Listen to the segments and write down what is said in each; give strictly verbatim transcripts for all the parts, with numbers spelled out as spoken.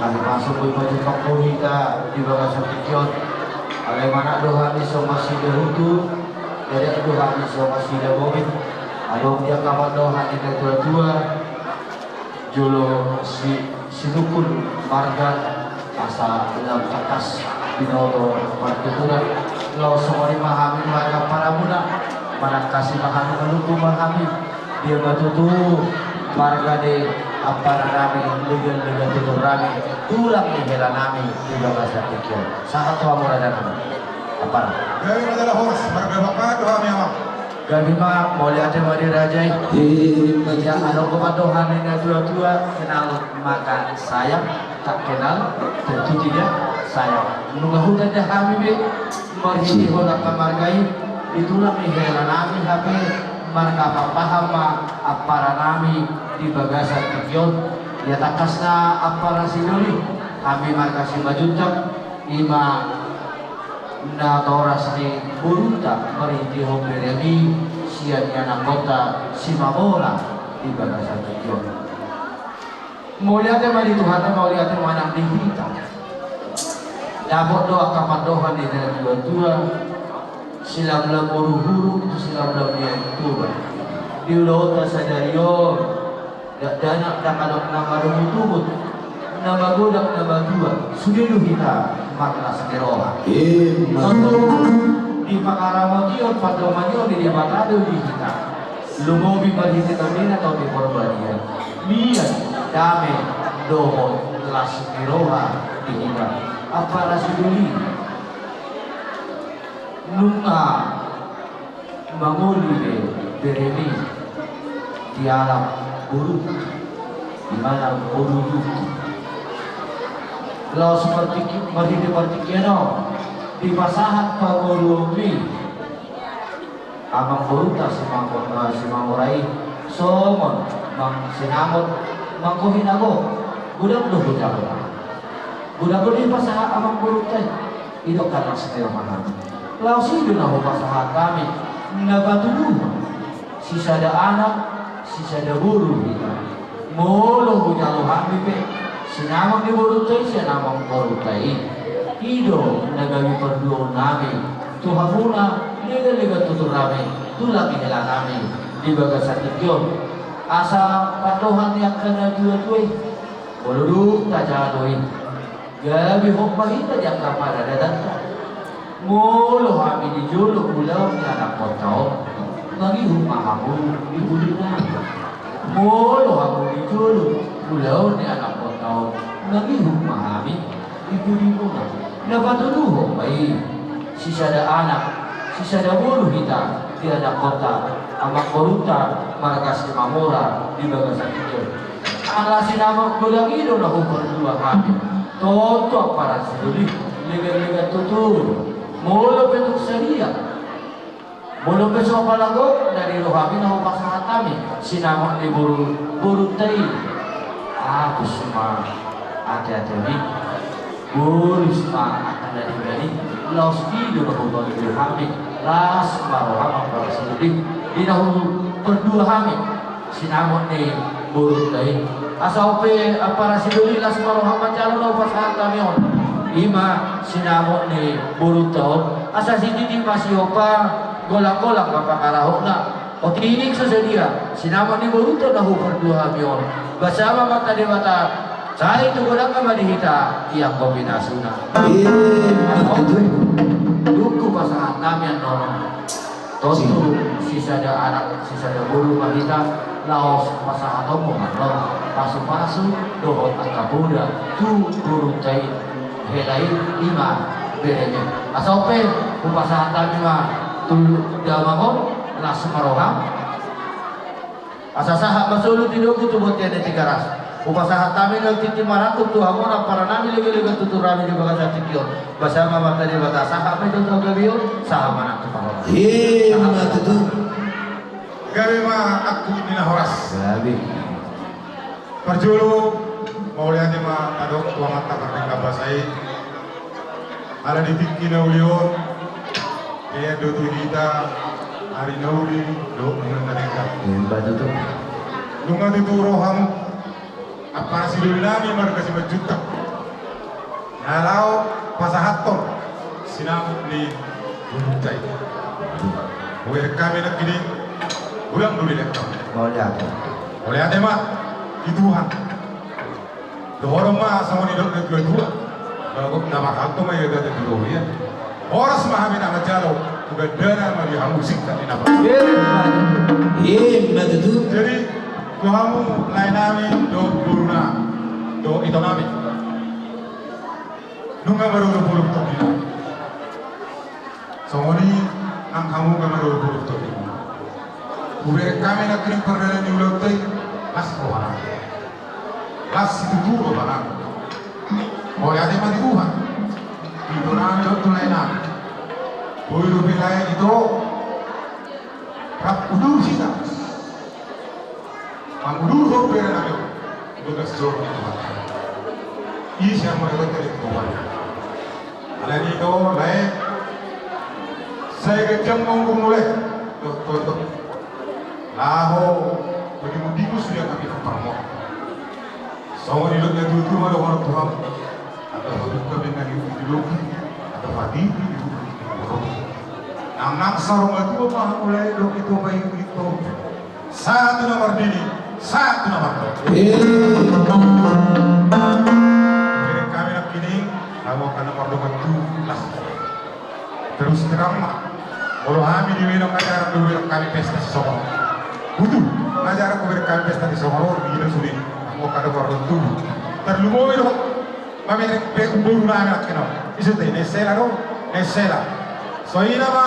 Masuk di baju pakku hita di bagasan tingki on. Alai manat do hami songon sidahutu, jadi do hami songon sidabobit. Adong di angka pandohan ni natua-tua jolo si, sinukun marga asa lam tangkas binoto partuturan. Laos songon i ma hami marga paramuna, manangkasi ma hami, manungkun ma hami. Dia ma tutu marga ni ampara nami, lega-lega tutur nami, tulang ni hela nami di bagasan tingki on. Sahat tu hamu raja nami. Ampara. Gabe ma jala horas, marga bangka tu hami amang. Gabe ma, mauliate ma di raja i. Iya, adong do pandohan ni natua-tua, kenal maka sayang, tak kenal tentu tidak sayang. Nunga hutanda hami be marhitehon angka marga i, di tulang ni hela nami hape marga Pakpahan ma ampara nami di bagasan tingki on. Ia tangkas na ampara Sidoli, hami marga Simanjuntak, i ma natoras ni borunta marhitehon beremi sian ianakkonta Simamora di bagasan tingki on. Mauliate ma di Tuhan, mauliate ma nang di hita. Dapot do angka pandohan ni natua-tua, silamlam huru-huru tu silamlam ni Toba. Di ulaonta sadari on, dakdanak ndang adong na marungut-ungut, na magodang na matua, sude do hita marlas ni roha. Ima tutu. Di pangaramotion pandohan i on di Debata do di hita. Lumobi marhite tondina Tondi Porbadia. Mian dame dohot las ni roha di hita. Ampara Sidoli, nunga mangoli be beremi dialap boru, di mana boru tu. Laos marhite partingkian on dipasahat pamoruonmi. Amang borunta Simamora i, songon mang sinamot mangkohi na gok, godang do hujalo. Godang do dipasahat amang borunta i. Idok kan las ni roha nami. Laos i do na hupasahat hami, na patuduhon sisada anak, sisada boru hita. Molo hujalo hami pe sinamot ni borunta i sian amang borunta i, i do na gabe parduaon nami tu hamuna, lega-lega tutur nami, tulang ni hela nami di bagasan tingki on. Asa pandohan ni angka natua-tua i, molo dung tajalo i, gabe hot ma hita di angka paradatanta. Molo hami di jolo ulaon ni anakkonta on, mangihut ma hamu di pudi nami. Molo hamu di jolo ulaon ni anakkonta on, mangihut ma hami di pudimuna. Na patuduhon ma i, sisada anak, sisada boru hita di anakkonta, amang borunta marga Simamora di bagasan tingki on. Ala sinamot godang i do na hupardua hami. Tontu ampara Sidoli, lega-lega tutur. Molo pe tung sadia, molo pe so pala gok, na di rohami na hupasahat hami sinamot ni boru, borunta i. Apus ma ate-atemi. Bolus ma angka na denggan i, laos i do na hupaduahon hami, las ma roham ampara Sidoli, di na hupardua hami sinamot ni borunta i. Asa on pe ampara Sidoli, las ma roham manjalo na hupasahat hami on, i ma sinamot ni borunta on. Asa sititi ma siompa, golang-golang ma pangarahutna. Otik so sadia sinamot ni borunta na hupardua hami on, basa ma Amanta Debata, sai tu godangna ma di hita ianggo pinasuna. Ima tutu. Dung hupasahat hami annon on, tontu sisada anak, sisada boru ma hita, laos pasahatonmu ma annon pasu-pasu dohot angka poda tu borunta i. Hela i, i ma beremi. Asa on pe hupasahat hami ma tu damang on, las ma roham. Asa sahat ma solu tidoku tu bontean ni Tigaras. Hupasahat hami na titi marangkup tu hamu na ampara nami, lega-lega tutur nami di bagasan tingki on. Basa ma Amanta Debata, sahat ma i tu gabe on, sahat ma nang tu parhorasan. Ima tutu. Gabe ma angkup ni na horas. Gabe. Parjolo, mauliate ma tadok tu Amanta Pardenggan Basa i. Ala di tingki na uli on, ea do tu hita ari na uli dohot na denggan. Ima tutu. Nunga tutu roham, ampara Sidoli nami marga Simanjuntak. Laho pasahathon sinamot ni bulung tai. Hubereng hami nangkining, ulang duli lekkam. Mauliate. Mauliate ma di Tuhan. Dohonon ma songon nidok ni natuatua. Bagot na marhalto ma ia gata di roha ia. Horas ma hami na manjalo, tu gandana ma di hamu singkat ni napa. Ima tutu. Jadi, tu hamu laenami, dohot borunami, dohot itonami. Nunga marolopolop tondina. Songon i nang hamu nunga marolopolop tondina. Hubereng hami nangkining pardalanan ni ulaonta i, las rohanami. Las situtu rohanami. Mauliate ma di Tuhan. Itonami dohot tu laenami. Boi dope lae ito. Rap udur hita. Mangudurhon berenami on. Bagas joro ni Tuhan. Ise ma dohot dari Tuhan. Alani do lae. Sai ganjang ma umurmu lae. Dohot, dohot, dohot. Laho padimundimus sude hami parmor. Songon nidok ni natuatua ma dohonon tu hamu. Angka paduka mengani uji di lobi, angka patiti di lobi. Nang nang saur matua ma hamu lae dohot ito, bayu ito. Sahat tu na mardidi, sahat tu na mardongan. Hubereng hami nangkining, hamu angka na mardongan tu las. Terus terang ma. Molo hami di Medan nga jarang dibereng hami pesta sisongon on. Betul, nga jarang dibereng hami pesta sisongon on, di na sude. Hamu angka na mardongan tu. Tarlumobi do. Mamereng pe borunami nangkin on. Ise te, Nesela do? Nesela. Songon i ma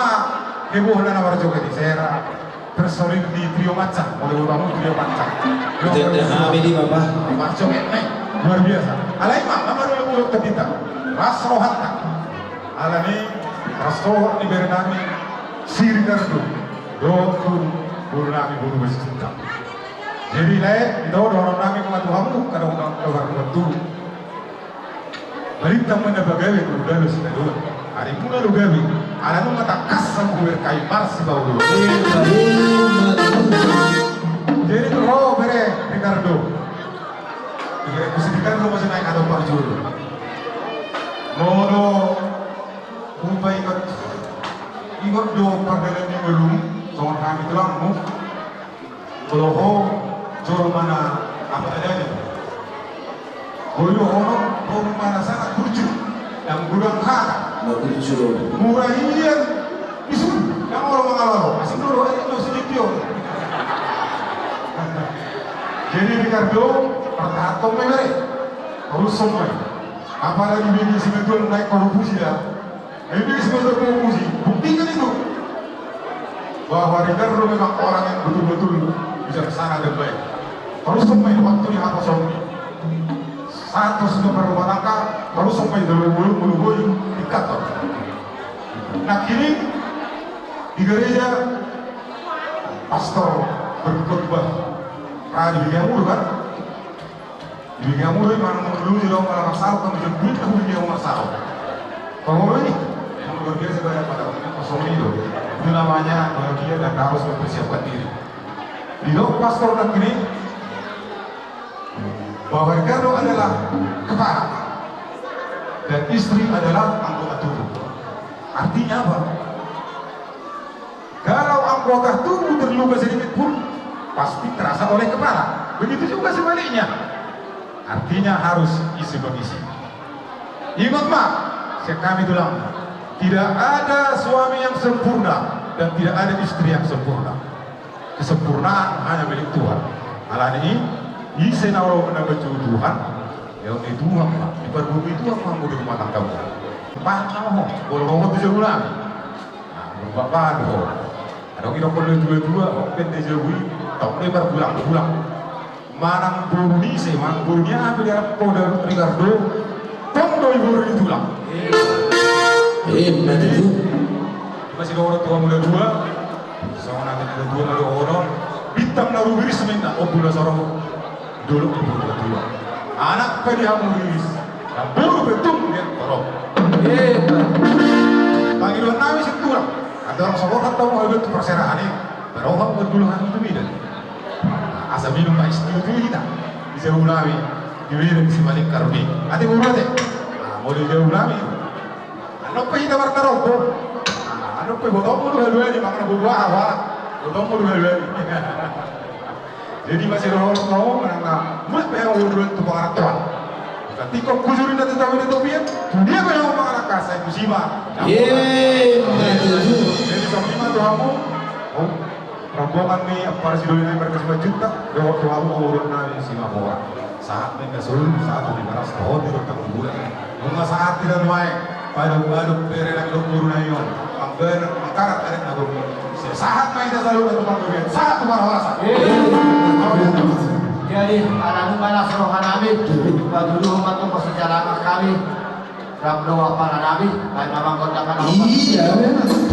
hebohna na marjoget i, Sera. Personil di Trio Macan, molo boru hamu Trio Macan. Ite, ite, hami di bapa. Marjoget ne. Luar biasa. Alai ma, ma marolopolop tondinta. Las rohanta. Alani, las roha ni berenami, si Ricardo. Dohot tu borunami boru Basitunggak. Jadi lae, ito dohononnami ma tu hamu, angka na mardongan tu. Balintang ma na pagabe tu udalos na dua. Arimuna do gabe. Ala nunga tangkas hamu hubereng hami marsipaolo. Jadi tu ho bere Ricardo. Bere ku si Ricardo masih naik atau parjolo. Molo hupaingot, ingot do pardalanan ni ngolum, songon hami tulangmu. Molo ho jolma na apa adanya. Molo ho jolma na sangat burju, ndang godang hata. Ndang burju. Mura hian, isun, ndang olo mangalalo. Asing do, eh, do si Dipio. Jadi Ricardo, partahanhon ma i bere. Tarushon ma i. Apalagi bini si Metuan naik korobusi ya. Jadi, sebagai pemuji, buktikan itu bahwa Ricardo memang orang yang betul-betul bijaksana dan baik. Tarushon ma i waktu di apa songi. Saat terus berumah tangga, tarushon ma i dalam mulut, mulut boy, di kantor. Nangkining di gereja, pastor berkhotbah. Nah, di gereja mulu kan? Di gereja mulu, manang mulu di dalam malam masalah, kan bisa duit, kan bisa masalah. Kalau ini, yang luar biasa banyak pada umumnya kosong itu. Itu namanya bahagia dan harus mempersiapkan diri. Di dalam pastor nangkining, bahwa Ricardo adalah kepala dan istri adalah anggota tubuh. Artinya apa? Kalau anggota tubuh terluka sedikit pun, pasti terasa oleh kepala. Begitu juga sebaliknya. Artinya harus isi mengisi. Ingat ma, sian hami tulang, tidak ada suami yang sempurna dan tidak ada istri yang sempurna. Kesempurnaan hanya milik Tuhan. Alani i, ise na olo na manjou Tuhan, ya on ni Tuhan ma, dipargogoi Tuhan ma hamu di rumah tanggamu. Paham ma ho, molo ro ho tu jabunami. Nah, bapak do. Adong idokkon do dua-dua, open de jabu i, tong do i margulang-gulang. Manang boru ni ise, manang boru ni aha pe diarap ho da Ricardo, tong do i boru ni tulang. Ima tutu. Ima sidohonon tu hamu na dua, songon hami na dua na dohonon, bintang na rumiris ma inna, ombun na so ro, dolok ni boru na dua. Anak pe di hamu riris, na boru pe tung di torop. Ima. Pangidoan nami sintulang, andorang so borhat hamu habian tu parserahan i, baru hamu mandulahan tu Medan. Asa minum ma istilah tu hita. Bisa ulami. Di Medan si Malik Karuni. Ate boru ate. Ah, Olo, di gabe nami. Annon pe hita martarombo. Annon pe botomu do haluaon i, manang na boha aha. Botomu do haluaon i. Jadi masih rohor rohor manang na muat pe hamu dua tu pangarantoan. Ketika kujuri na tetapi di topian, dia pe hamu mangarangka sai musima. Ye, betul. Jadi sambil matu hamu. Oh. Rombongan ni ampara sidoli nai marga Simanjuntak, dohot tu hamu uruan nai Simabora. Sahat ma inna solu, sahat ma inna ras, dohot di rondang ni bulan. Nunga sahat hita nuaeng, paadop-adop bere nang dohot boru nai on. Panggabean, mangkarat adat na gok. Sahat ma hita saluhutna tu panggabean, sahat tu parhorasan. Jadi, ala nunga las roha nami, patuduhon ma tong pasajalangan hami. Rap do ampara nami, baen ma gondang. Iya, memang.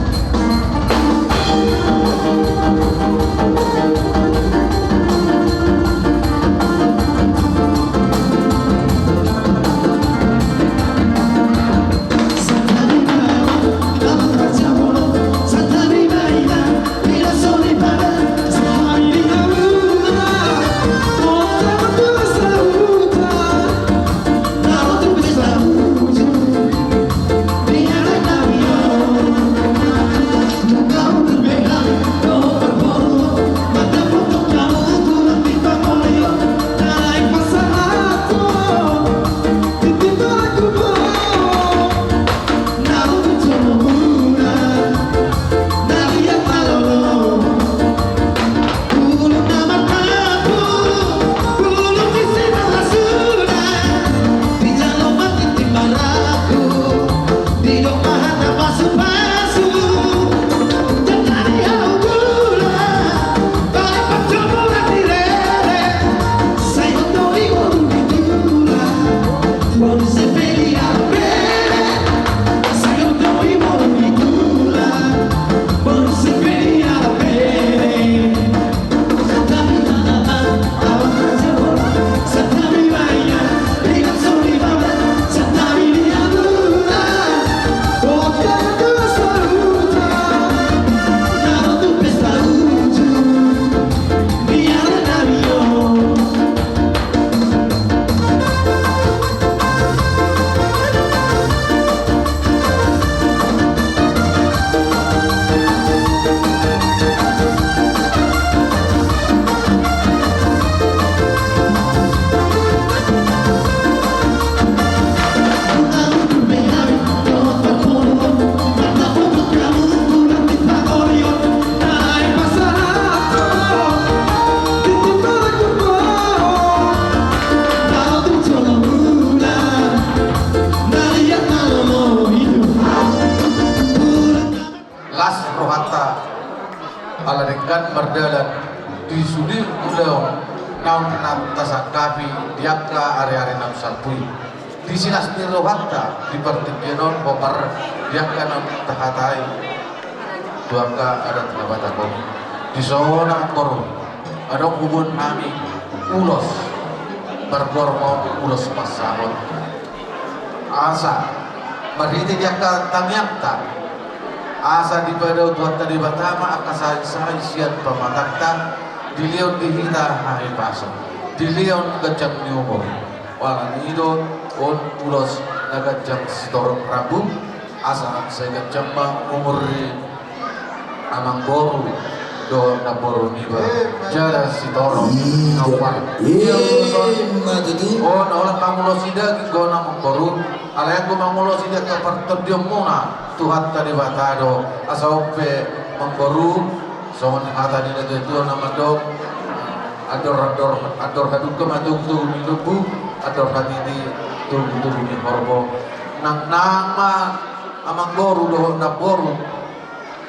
Las rohanta ala denggan mardalan di sude ulaon naung na tasangkapi di angka ari-ari naung salpu i. Di silas ni rohanta di partingkian on, hombar di angka naung tahatai tu angka adat na Batak on. Dison, amangboru, adong huboan hami ulos, margoar ma ulos pansamot. Asa marhite di angka tangiangta, asa dipadao Tuhanta Debata ma angka saisai sian pamatangta, dilehon di hita hahipason, dilehon ganjang ni umur. Alani do on ulos na ganjang sitorop rambu, asa sai ganjang ma umur ni amangboru dohot namboru niba, jala sitorop na umbahen. Ia ulos on, on holan mangulosi daging do on, amangboru, alai anggo mangulosi di angka partondionmuna, Tuhanta Debata do. Asa on pe, amangboru, songon hata ni natuatua na mandok, andor, andor, andor hadungka ma togutogu ni lombu, andor hatiti togutogu ni horbo. Nangnang ma amangboru dohot namboru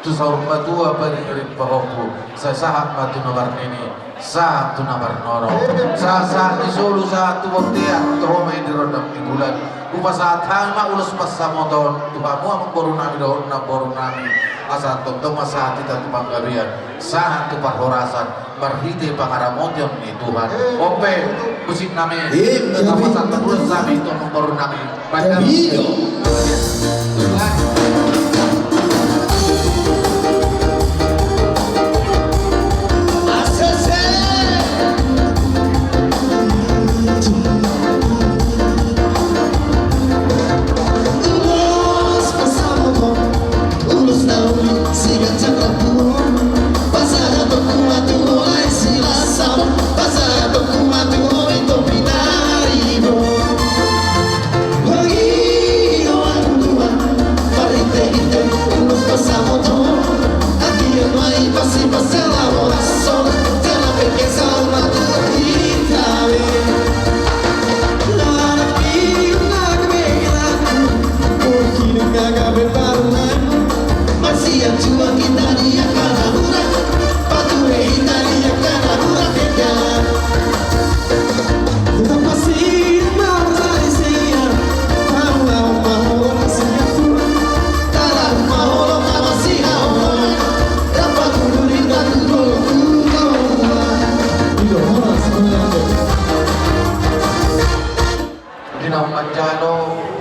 tu saur matua, pairingiring pahompu, sai sahat ma tu na marnini, sahat tu na marnono, sahat-sahat ni solu, sahat tu bontean, toho ma i di rondang ni bulan. Hupasahat hami ma ulos pansamot on tu hamu, amangboru nami dohot namboru nami, asa tongtong ma sahat hita tu panggabean, sahat tu parhorasan, marhite pangaramotion ni Tuhan. On pe, musik nami, eh, tapasahat ma ulos nami tu amangboru nami. Padamu. Iya.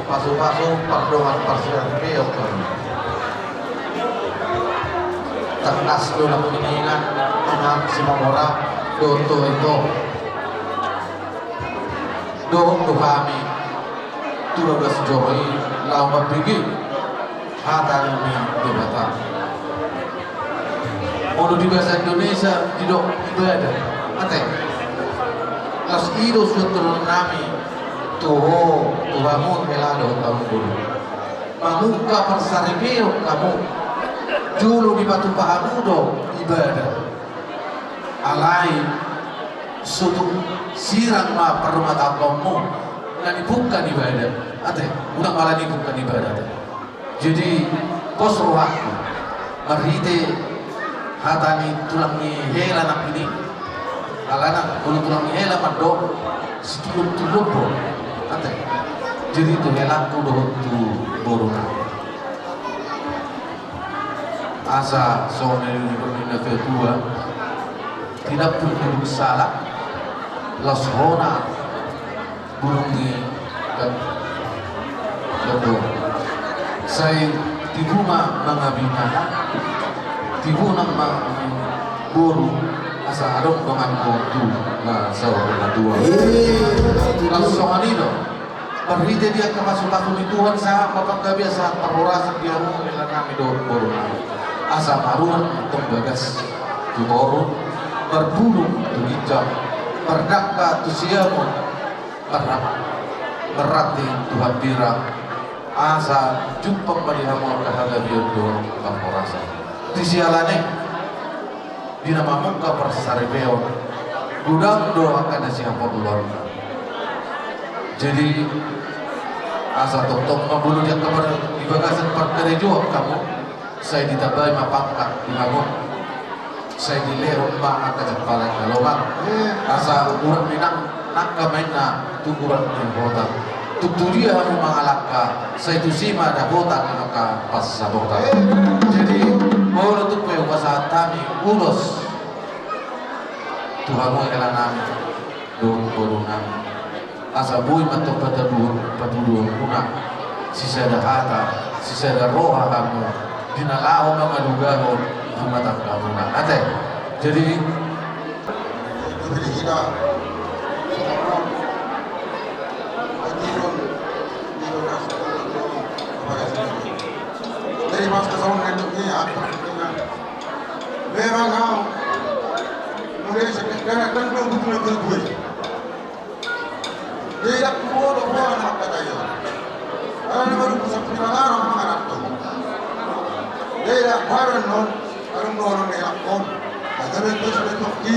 Pasu-pasu pardongan parsaripeon. Tangkas do na kuningan, anak Simamora, dohot ito. Dohot do hami tu bagas joro i laho mambege hata ni Debata. Molo di bahasa Indonesia didok ibadah, ate. Laos i do suhut tolon nami tu ho, tu hamu hela dohot hamu boru. Mamungka parsaripeon hamu, jolo dipatupa hamu do ibadah. Alai so tung sirang ma parrumatanggaonmu, na nipungka ni ibadah, ate, unang mala nipungka ni ibadah, ate. Jadi pos rohangku marhite hata ni tulang ni hela nangkin i, alana molo tulang ni hela mandok situlop-tulop do, ate. Jadi tu helangku dohot tu boruna. Asa songon na nidok ni na tua-tua, tinampuk bulung salak, laos hona bulung ni gandong. Sai tibu ma mangabingan, tibu nang ma boru, asa adong donganmu tu na saur matua. Laos songon i do. Marhite di angka pasu-pasu ni Tuhan sahat ma panggabean sahat parhorasan di hamu hela nami dohot boru nami. Asa marurat tong bagas tu toru, marbulung tu ginjang, mardangka tu siamun, marranting tu hambirang. Asa jumpang ma di hamu angka hagabeon dohot parhorasan. Di siala ni i, di na mamungka parsaripeon, godang do angka na sihaporluan. Jadi asa tongtong ma molo di angka par-, di bagasan parkarejoan hamu, sai ditambai ma pangkat di hamu, sai dilehon ma angka jampalan na lomak. Asa urat ni nang nangka ma inna tu urat ni hotang. Tung tu dia hamu mangalangka, sai tusi ma dapotan angka pansamotan. Jadi molo tung pe hupasahat hami ulos tu hamu hela nami dohot boru nami, asa boi ma tong patuduhon, patuduhonmuna sisada hata, sisada roha hamu di na laho mangadugahon rumah tanggamuna, ate. Jadi Jadi pas na songon na nidok ni apa, memang au mulai sekarang kan dua puluh dua puluh dua. Jadi dak kuboto boha na mangkatai on. Ala na baru pusat pinalaran mangaranto. Jadi dak baru non, baru non on elak on. Ada betul sudah toki.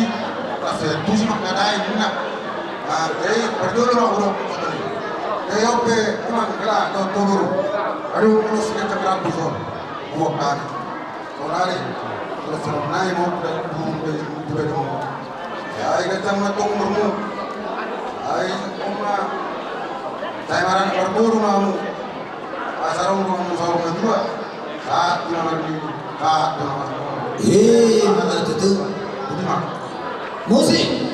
Pas tusi mangkatai ninna. Jadi parjolo ma udah kotor. Jadi ope emang kela do tobur. Aduh, ulos kencang rampus on. Buat kali. Sonari, terus sonari mau udah, udah, udah dong. Ai gancang ma tong umurmu. Ai oma. Sai marana marboru ma hamu. Asa adong do hamu saur matua. Sahat tu na marnini, sahat tu na marnini. Eh, mana tutu? Budi ma. Musik.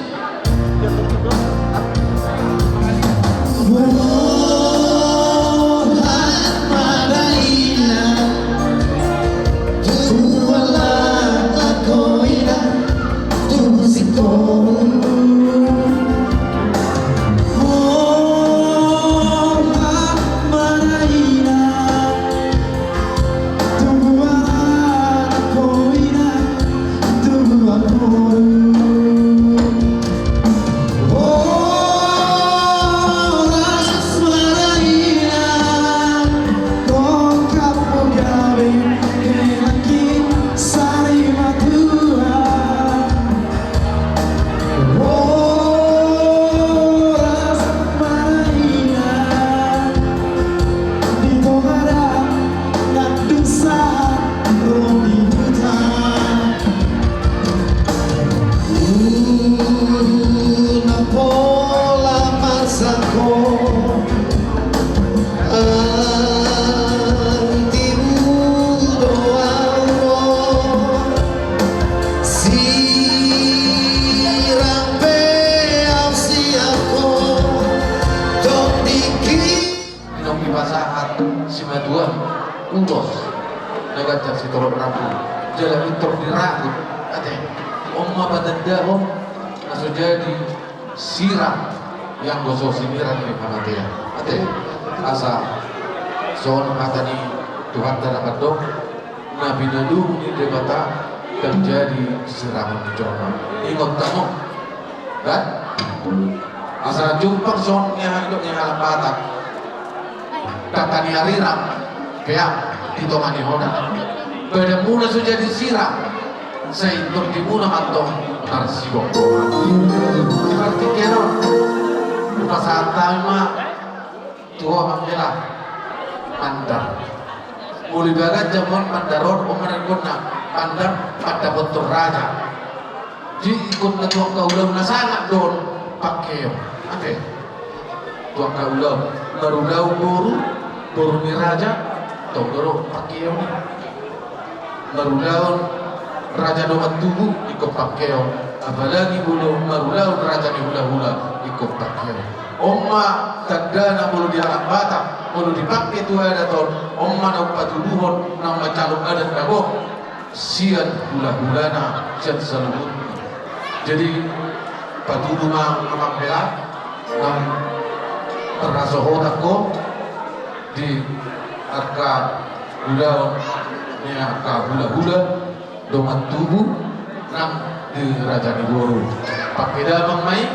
Dipasahat simatua ulos na ganjang sitorop rambu, jala pintor dirangkut. Ate, on ma patandahon na so jadi sirang, ianggo so sinirang ni hamatean. Ate, asa songon hata ni Tuhanta na mandok, na pinaduhon ni Debata, ndang jadi sirangon ni jolma. Ingot hamu, kan? Asa jumpang songon ni aha, dok ni halak Batak. Dangka ni arirang, peak di tonga ni hona. Badanmuna so jadi sirang, sai tondimuna mantong marsigomgoman. Berarti kena, pasahat hami ma tu ho, Amang Bela. Mandar. Molo ibarat jamuan mandar on, on ma nangkonna mandar, mandapothon raja. Jadi ingkon na tu angka ulaon na sangap do on pangkeon. Ate. Tu angka ulaon, marulaon boru, boru ni raja, tong do pangkeon. Marulaon raja dongan tubu, ingkon pangkeon. Apalagi molo marulaon raja ni hulahula, ingkon pangkeon. On ma tandana molo di halak Batak, molo dipangke tu adat on, on ma naung patuduhon, naung manjalo adat na gok. Sian hulahulana, sian saluhutna. Jadi, patudu ma, Amang Bela, naung tarhasohotan ho di angka ulaon ni angka hulahula, dongan tubu, nang di raja ni boru. Pangke damang ma i,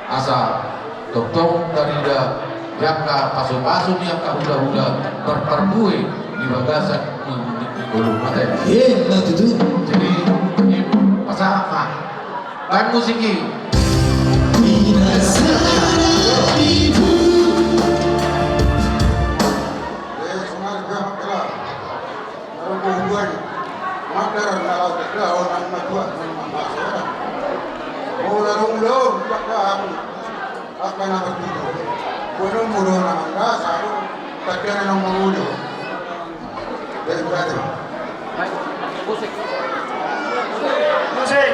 asa tongtong tarida di angka pasupasu ni angka hulahula marparbue di bagasan ngolunta i. Ima tutu. Jadi, pasahat ma. Baen musik i. Musik.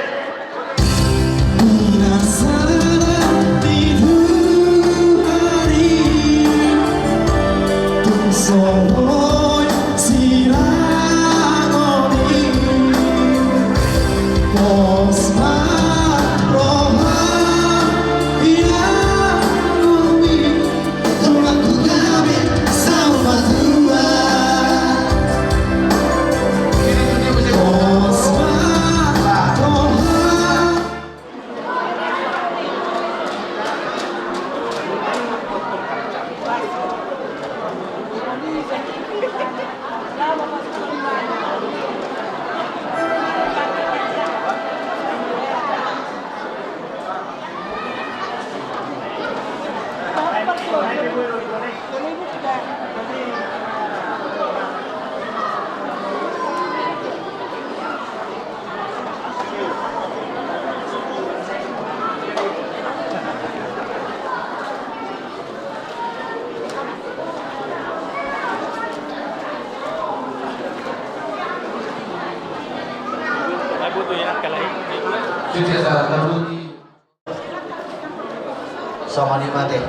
Songon i ma ate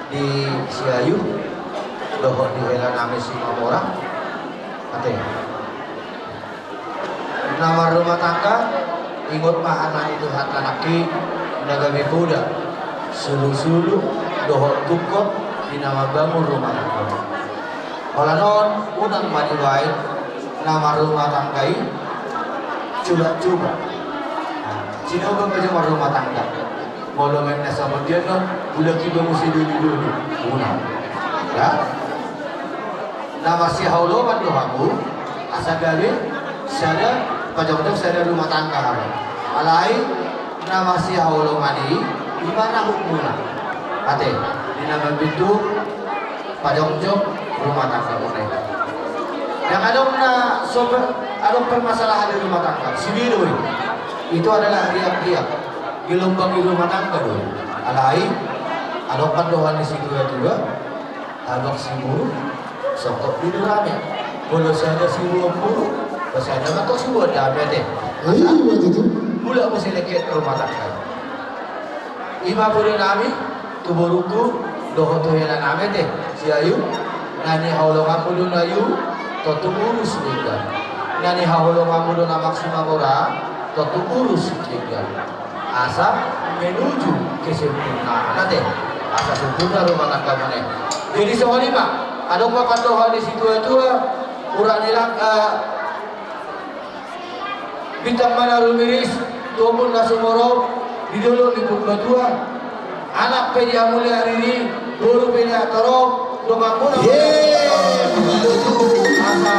di si Ayu dohot di hela nami si Mamora. Ate. Na marrumah tangga, ingot ma hata ni Tuhanta nangkin, na gabe poda sulusulu dohot tungkot di na mambangun rumah tangga. Holan on, unang ma dibaen na marrumah tangga i cuba-cuba. Nah, cuba-cuba marrumah tangga. Molo main na sabagian on, bulak iba muse dulu-dulu. Unang. Ya. Na marsihaholongan do hamu, asa gabe sada pajongjong sada rumah tangga hamu. Alai na marsihaholongan i, ima na hukmuna. Ate, di na mambintu pajongjong rumah tangga muna i. Yang adong na so per-, adong permasalahan di rumah tangga, sididoi. Itu adalah riak-riak. Gelombang di rumah tangga do. Alai, adong pandohan ni situa-tua, habang siburuk, songkop di rame. Molo sada sibuan buruk, pas sada mantong sibuan dame ate. Iya, betul. Mula muse lengket rumah tangga. Ima poda nami, tu borungku, dohot tu hela nami ate, si Ayu. Na nihaholonganmu do na iu, tontu urus denggan. Na nihaholonganmu do na maksimal mora, tontu urus denggan. Asa menuju kesempurnaan. Ate, asa sempurna do manang kamu ne. Jadi songon i ma, adong ma pandohan ni situa-tua, urat ni lang-, eh, Bintang ma na rumiris, tu ombun na sumorop, di dolok ni Purbatua. Anak pe di hamu leleng riri, boru pe na torop, donganmuna. Asa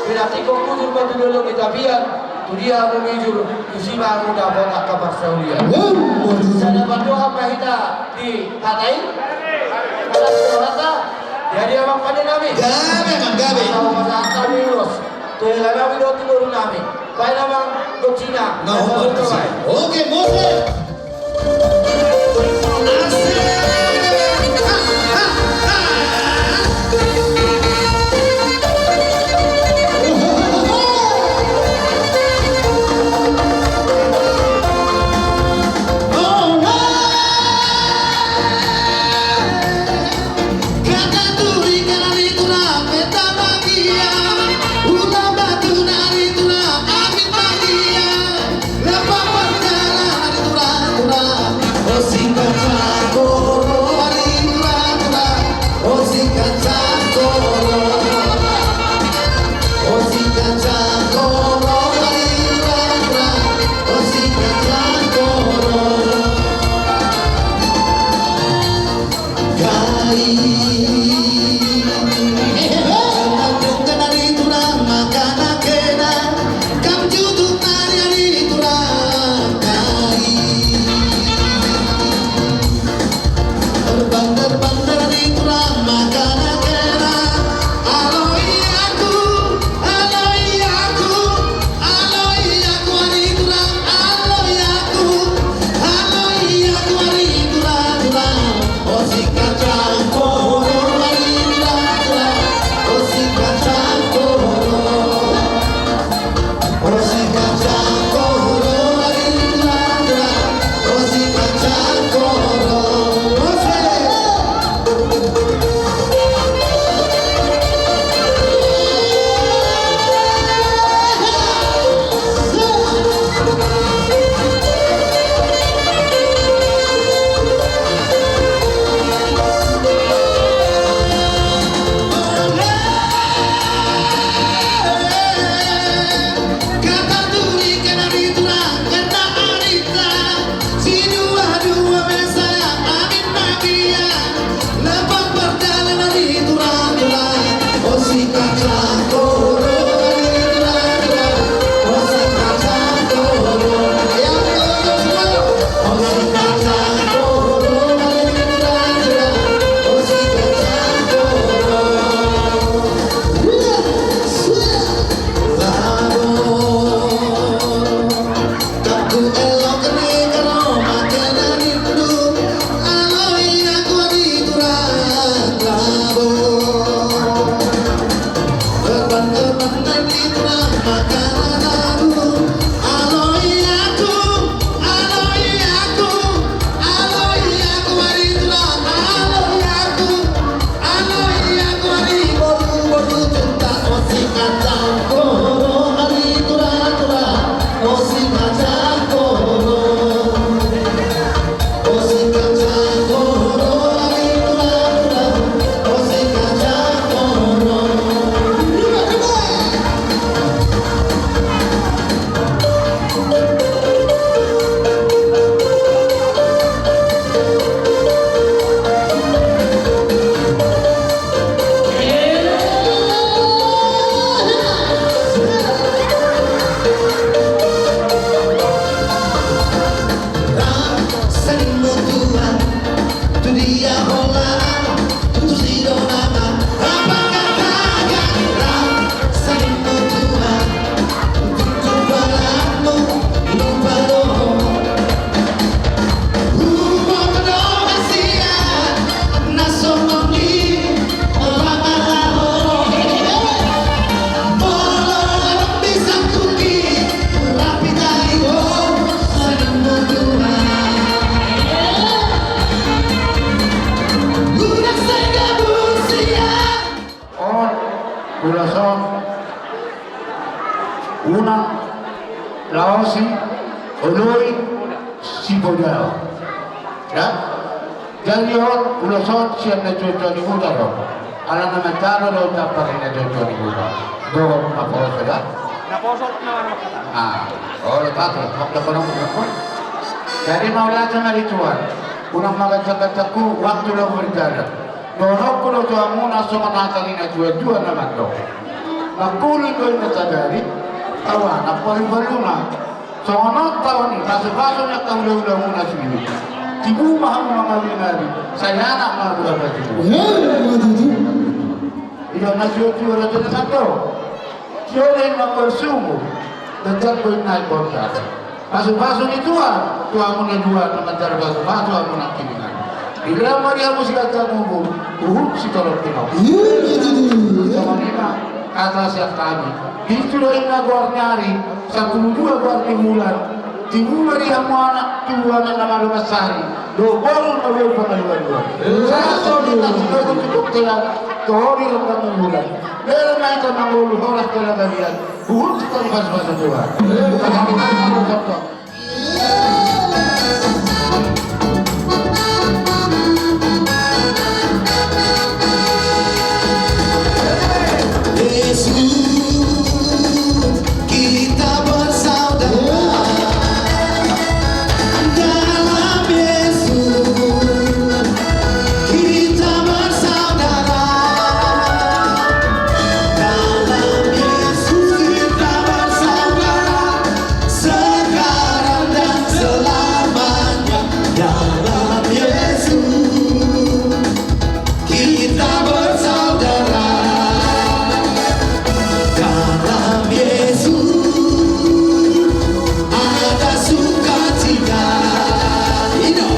pinantikhon hujur ma tu dolok ni tapian, tu dia hamu mijur, tusi ma hamu dapot angka parsaulian. Sada pandohan ma hita di hata i. Atas hata, jadi amang pande nami. Gabe, amang, gabe. Asa pasahat hami ulos. Tu hela nami dohot tu boru nami. Baen amang gonsi na. Na, na, hombar na, tu si. Oke, mose. Asik. Ha, ha, ha. Ulos on unang laosi, oloi, sipodao. Ya? Jadi on, ulos on sian natuatua ni huta do. Ala na manjalo do tampar ni natuatua ni huta. Dohot naposo da. Naposo nama nama kata. Ah, oleh pakai, waktu kono kono. Jadi mauliate ma di Tuhan. Unang manganjak-anjakhu, waktu laho mardalan. Dohononku do tu hamuna songon hata ni natuatua na mandok. Mangkuling do inna sadari, tau anak palu-paluna. Songon on tao ni pasupasu ni angka hulahulamuna sude. Tibu ma hamu mangawinari, sai anak ma buat batu. Ida natuatua do tu na mandok. Tio do inna marsumu, dan jat do inna ibonta. Pasupasu ni Tuhan tu hamu na dua, na manjalo pasupasu hamu nangkiningan. Dilehon ma di hamu siganjang umur, huhut sitorop tinopa. Songon i ma hata sian hami. Pitu do inna goar ni ari, sampulu dua goar ni bulan. Tibu ma di hamu anak, tubu anak na malo mansari. Dohot boru na boi pangalualuan. Sahat songon i ma di hamu tubu tela, tohori rongga ni bulan. Bere ma hita mangolu horas tu na bagian. Huhut hita dipasupasu Tuhan. Yesus, kita bersaudara. Dalam Yesus kita bersaudara. Dalam Yesus kita bersaudara. Sekarang dan selamanya. Dalam Yesus kita bersaudara. Dalam Yesus ada sukacita. Hidup.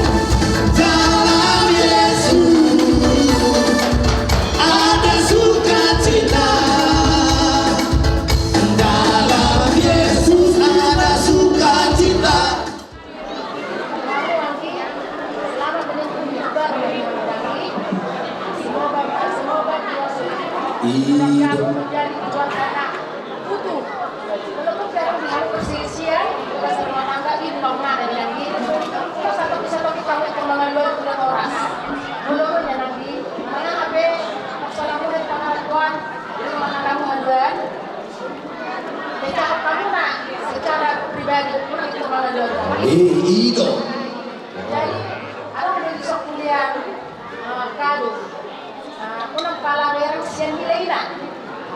Dalam Yesus ada sukacita. Dalam Yesus ada sukacita. Iya. Secara pribadi, unang hita mangalualuan. Eh, i do. Jadi, ala na di sokkulian, eh, kado. Eh, unang pala bereng sian nilai na.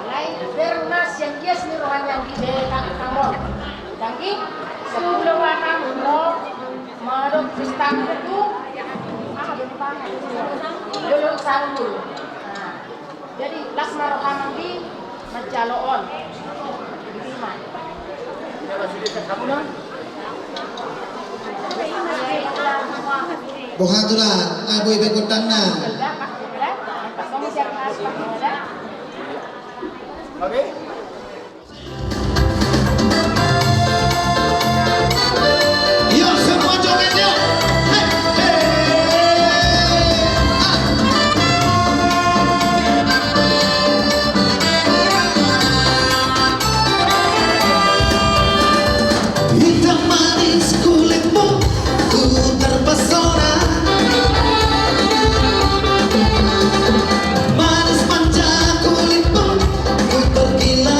Alai bereng ma sian gias ni roha ni anggi, eh, tang-, tanggon. Anggi, sepuluh ma hamu, no, mangadop Kristus itu, ah, belum paham. Belum sambung. Nah. Jadi las ma roham di manjalo on. Boha tu na, na boi be kondangna. Oke. Yo, semua joget, yo. Hei, hei. Ah. Hitam manis kulitmu, ku terpesona. Manis manja kulitmu, ku tergila.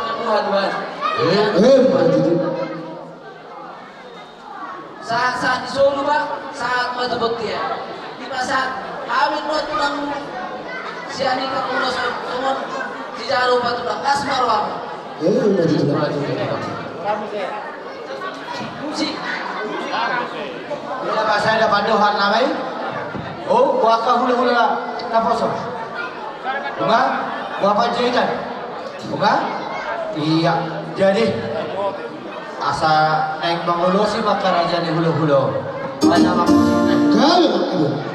sahat ma tu Tuhan. Eh, eh, maju tu. Sahat-sahat ni solu ba, sahat ma tu bontean. Dipasahat hami nuaeng tulang sian i, pangula songon tu, di jalo patulang, las ma roham. Eh, maju tu. Musik. Ia, ba sai dapat dohot nama i. Oh, boha angka hulahula naposo? Boha? Boha panjaitan? Boha? Ia, jadi asa naeng mangulosi ma angka raja ni hulahula. Mana ma musik? Kalau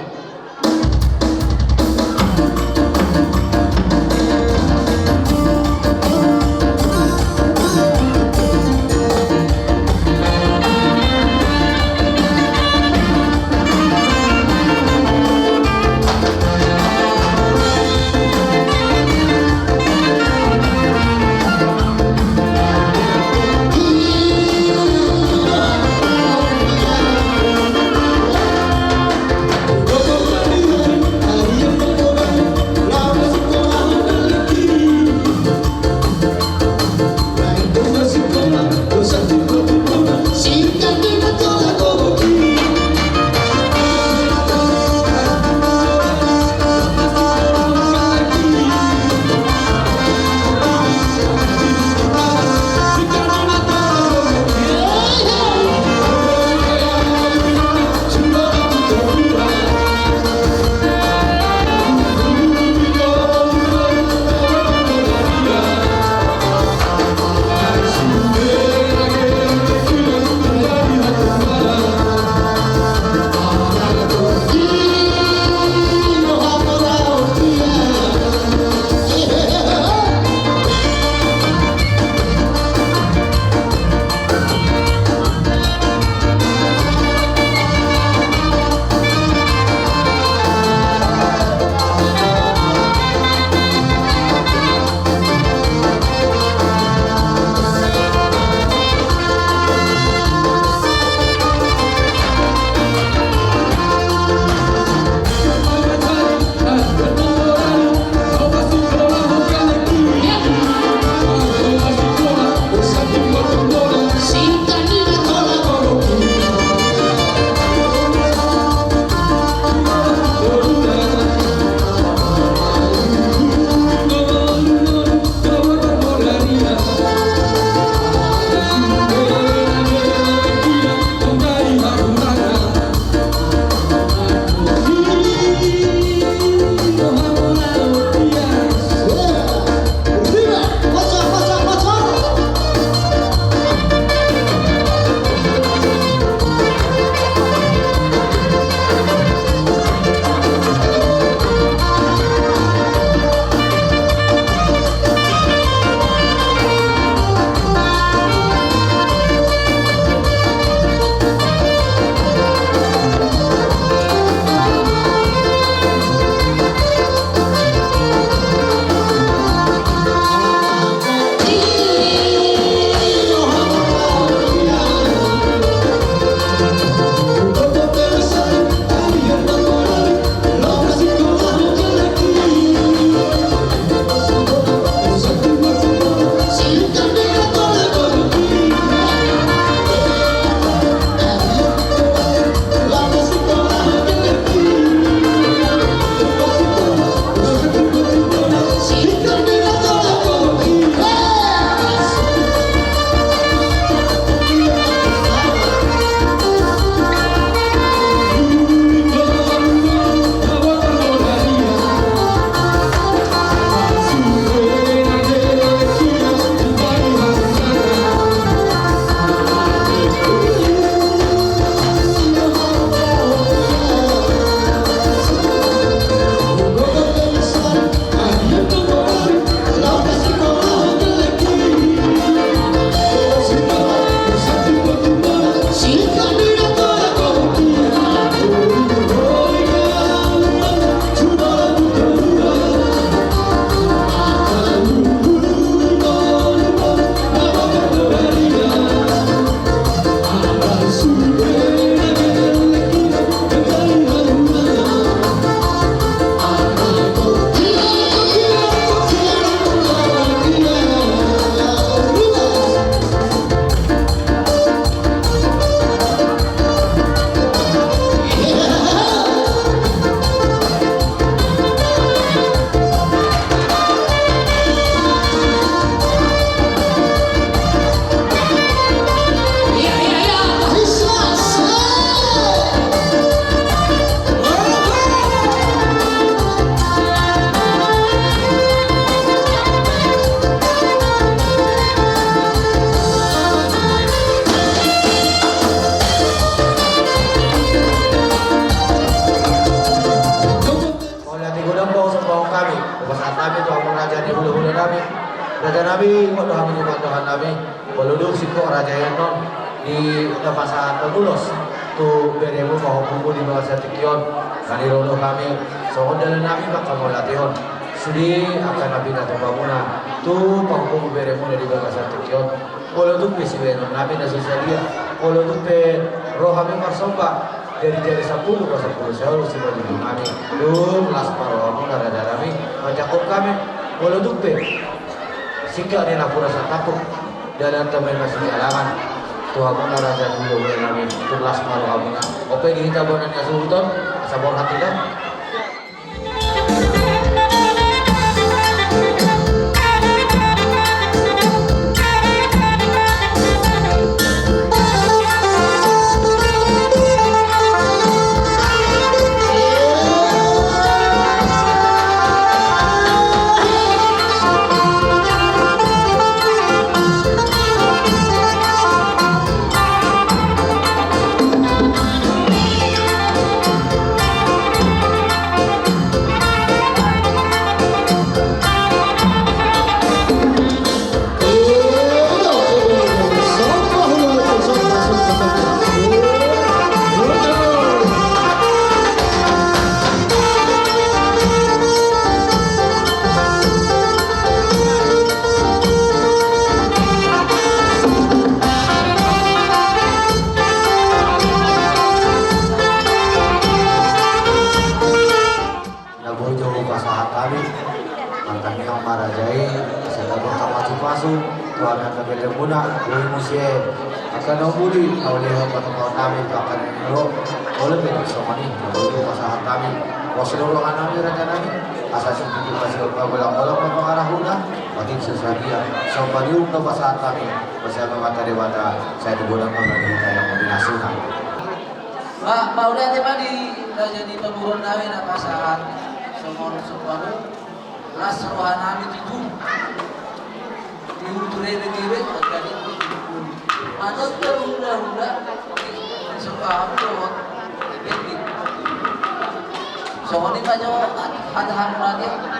Raja nami, molo dung hami di pandohan nami, molo dung singkop raja i annon, di na pasahat ulos tu beremu pahompumu di bagasan tingki on, na di roha nami, songon dalan nami manghamauliatehon sude angka na pinatupa muna tu pahompumu beremuna di bagasan tingki on. Molo tung pe sibahenon nami na so sadia, molo tung pe ro hami marsomba, jari-jari sampulu, pasampulu sae, olo sibahenon nami. Dung las ma rohamuna raja nami manjangkon hami. Molo tung pe singkat ni napuran santapu, dalan tamai masih alangan. Tu hamuna raja nami, tung las ma rohamuna. On pe di hita bona ni hasuhuton, asa borhat hita. Na boi jo pasahat hami, martangiang ma raja i, asa tabo angka pasupasu tu hami angka beremuna, boi muse angka na umuli na ulehon patupaon nami tu angka na niro. Molo pe tung songon i, na boi jo pasahat hami, pos do roha nami raja nami, asa sititik ma sian pagolanggolang ma pangarahutna. Otik so sadia, somba ni uhum do pasahat hami, pos i ma Amanta Debata, sai tu godang ma di hita na pinasuna. Ma, mauliate ma di raja ni pamoruon nami na pasahat songon somba muna, las roha nami tutu. Di hulu tu rebek-rebek, angka di hulu tu rebek. Manonton hula-hula, di somba hamu dohot rebek. Songon i ma jo hata hamu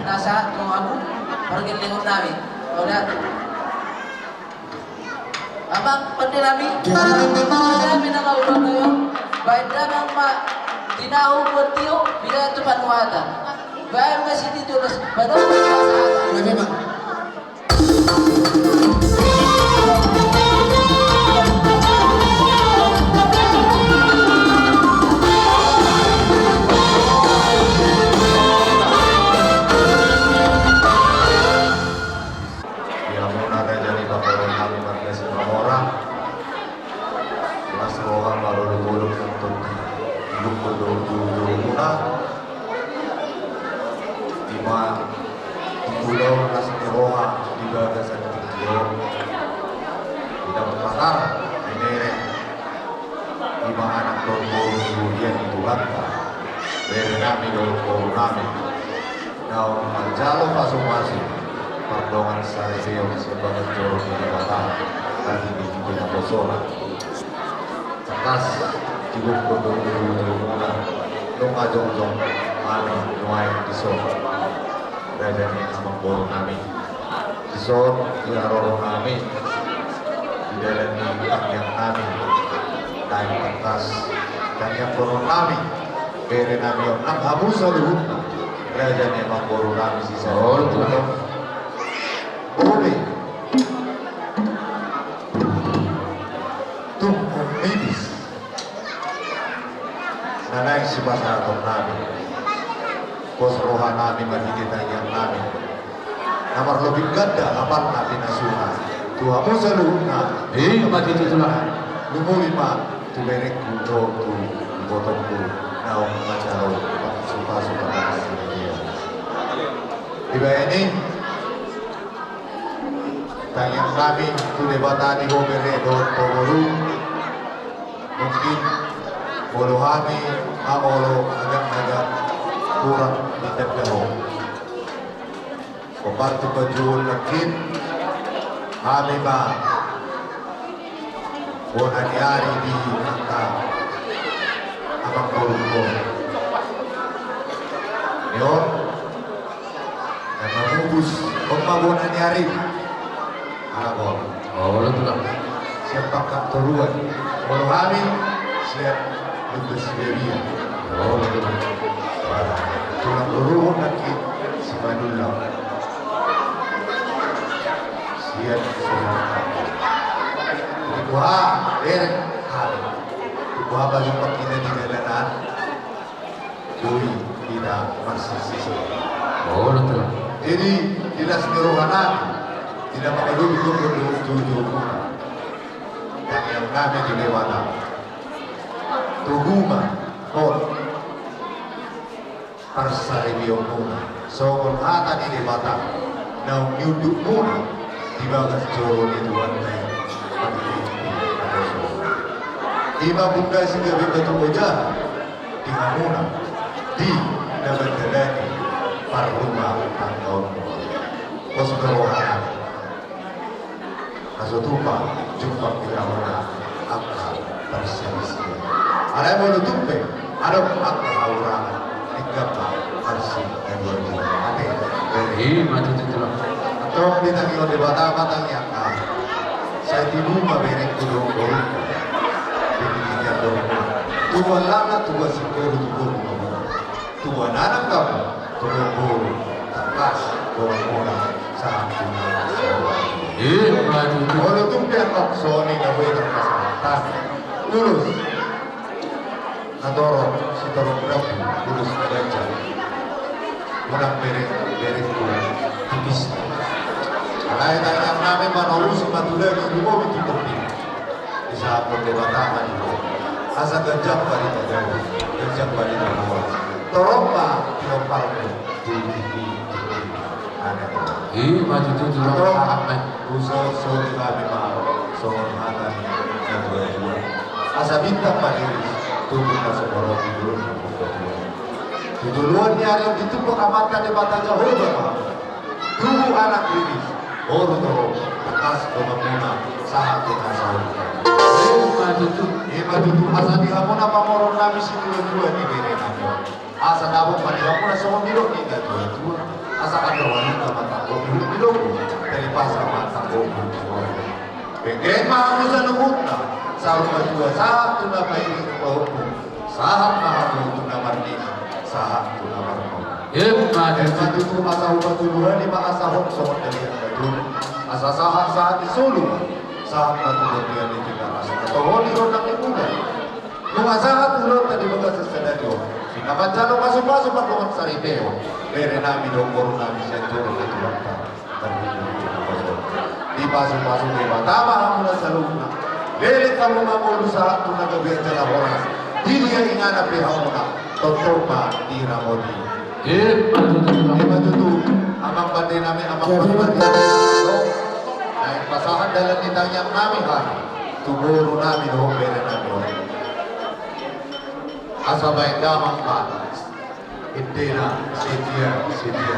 na sahat tu hamu, pargellengon nami. Mauliate. Amang pande nami, pande nami na mauliate, baen damang ma tinahu buat tio, bila tu panuhatan. Baen ma sititi ulos, baen ma sititi ulos. Gabe ma. Di hamuna raja ni pamoruon nami marga Simamora, las roha marolopolop nang tondi, di hula-hula, ima di hula las ni roha di bagasan tingki on, di dapat patar, di merek. Ima anak dohot boru ni huria ni Tuhanta, bere nami dohot boru nami, naung manjalo pasupasu, pardongan saripeon sian bagas joro ni Debata, na di hita na poso on. Tangkas, di hula-hula, di hula-hula, nunga jongjong hami nuaeng dison. Raja ni amangboru nami. Dison, di haroro nami, di dalan ni tangiang nami, naeng tangkas tangiangkonon nami bere nami on nang hamu saluhutna, raja ni amangboru nami si Saur. Boi. Tung ummibis. Na naeng sipasahaton nami, pos roha nami marhite tangiang nami, na marlobing ganda hapalna pinasuna tu hamu saluhutna. Ima tutu, Tulang. Lumuli ma tu berengku dohot tu ibotongku naung manjalo pasupasu. Dibaen i, tangiang nami tu Debata ni ho bere dohot ho boru. Mungkin molo hami mangolo agak-agak kurang ditanda ho, hombar tu panjouon nangkin, hami ma bona ni ari di angka amangboru on. Ni on, na mamupus on ma bona ni ari. Anak on. Olo, tulang. Sian Pangkal Toruan. Molo hami sian Lumbung Siberia. Olo, tulang. Tulang rorobot nangkin Simanullang. Sian Sumatera. Jadi, wah, bereng hami. Wah, bagi kita di jalanan. Boi hita marsisisi. Olo, tulang. Jadi, di las ni roha nami, di na mangalului gogo do tuju muna. Tangiang nami tu Debata. Togu ma hot parsaripeon muna. Songon hata ni Debata naung niunduk muna di bagas joro ni Tuhanta i. Pangkiti. I ma pungka si gabe batu oja di hamuna di na mandalani parrumah tanggaonmuna. Pos do roha nami. Asa tupa jumpang di hamuna angka parsialisian. Alai molo tung pe adong angka hahurangan, ingkon ma marsiaduan. Ate. I ma tutu, tulang. Antong ditangihon Debata ma tangiang nami. Sai tibu ma berengku dohot borungku. Di tingki borungku. Tubuan laklak, tubuan singkoru, tubuan boru. Tubuan anak hamu, tubuan boru, tangkas donganmuna sahat tu na saur. I ma tutu. Molo tung pe angka songon i na boi tangkas. Ulos na torop, sitorop rambu, ulos na ganjang. Unang bereng, berengku tipis. Alai tangiang nami, manorusi ma tu daging, tu boru, tu tondi. Disahathon Debata ma di ho. Asa ganjang barita jabu, ganjang barita horas. Torop ma pinomparmu tu tingki. I ma tutu, tulang. Antong sahat ma. Husahat ma di hami ma songon hata ni natuatua. Asa bintang ma riris, tubu ma songon ro di dolok ni natuatua. Tu joloan ni ari on ditumpak Amanta Debata Jahowa ma. Tubu anak riris, boru torop, tangkas donganmuna sahat tu na saur. I ma tutu. I ma tutu, asa di hamuna pamoruon nami situatua di bere nami on. Asa dapot ma di hamuna songon nidok ni natuatua. Asa andor halumpang ma tanggo di hulhul ni lombu, taripasa ma tanggo di hulhul ni lombu. Bege ma hamu saluhutna, saur matua sahat tu na pairing pahompu. Sahat ma hamu tu na marnini, sahat tu na marnono. I ma tutu. I ma tutu, asa hupatuduhon i ma asa hot songon dalihan batu. Asa sahat sahat ni solu ma, sahat ma tu dalihan ni Tigaras. Toho ni rondang ni bulan. Nunga sahat ulaonta di bagasan sadari on. Di na manjalo pasupasu pardongan saripeon bere nami dohot boru nami sian joro ni Tuhanta. Dipasupasu Debata ma hamuna saluhutna. Leleng hamu mangolu sahat tu na gabe jala horas. Di dia inganan pe hamuna, tongtong ma diramoti. I ma tutu. I ma tutu. Amang pande nami, amang pande nami. Naeng pasahat dalan ni tangiang nami hami tu boru nami dohot bere nami on. Asa baen damang ma. Ende na setia, setia.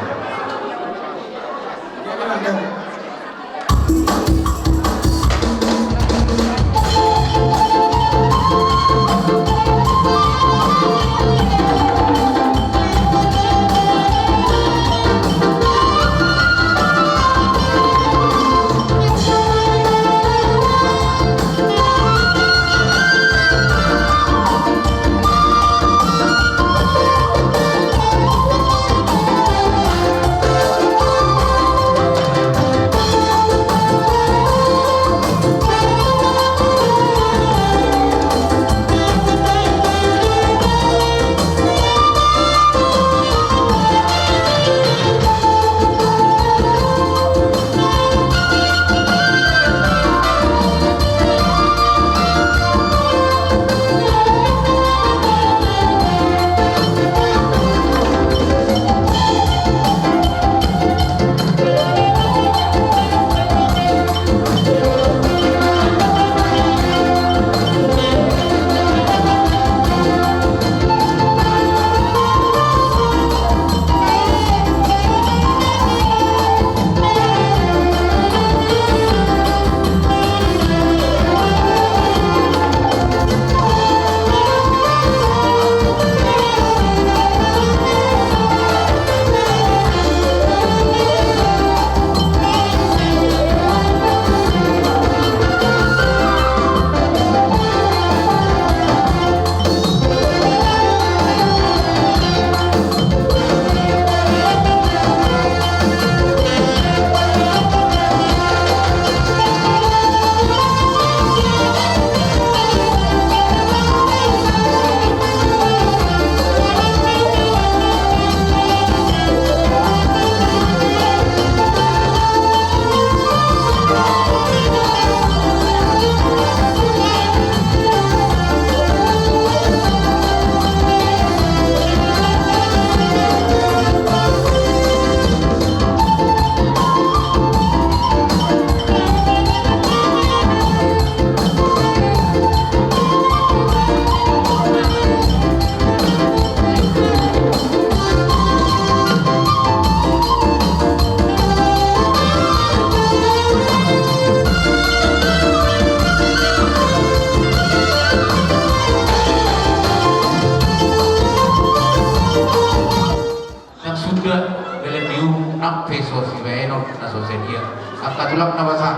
So sadia angka tulang na basa,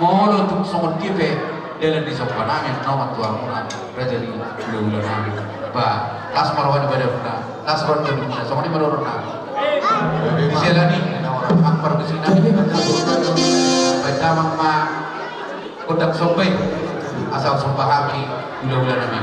molo tung songon dia pe dalan ni somba nami, annon ma tu hamuna raja ni hulahula nami. Ba las ma roha ni badanmuna, las roha ni tondimuna, songon i ma dohonon nami. Di siala ni i, na ora hang pargusi nami, baen damang ma gondang somba i, asa somba hami hulahula nami.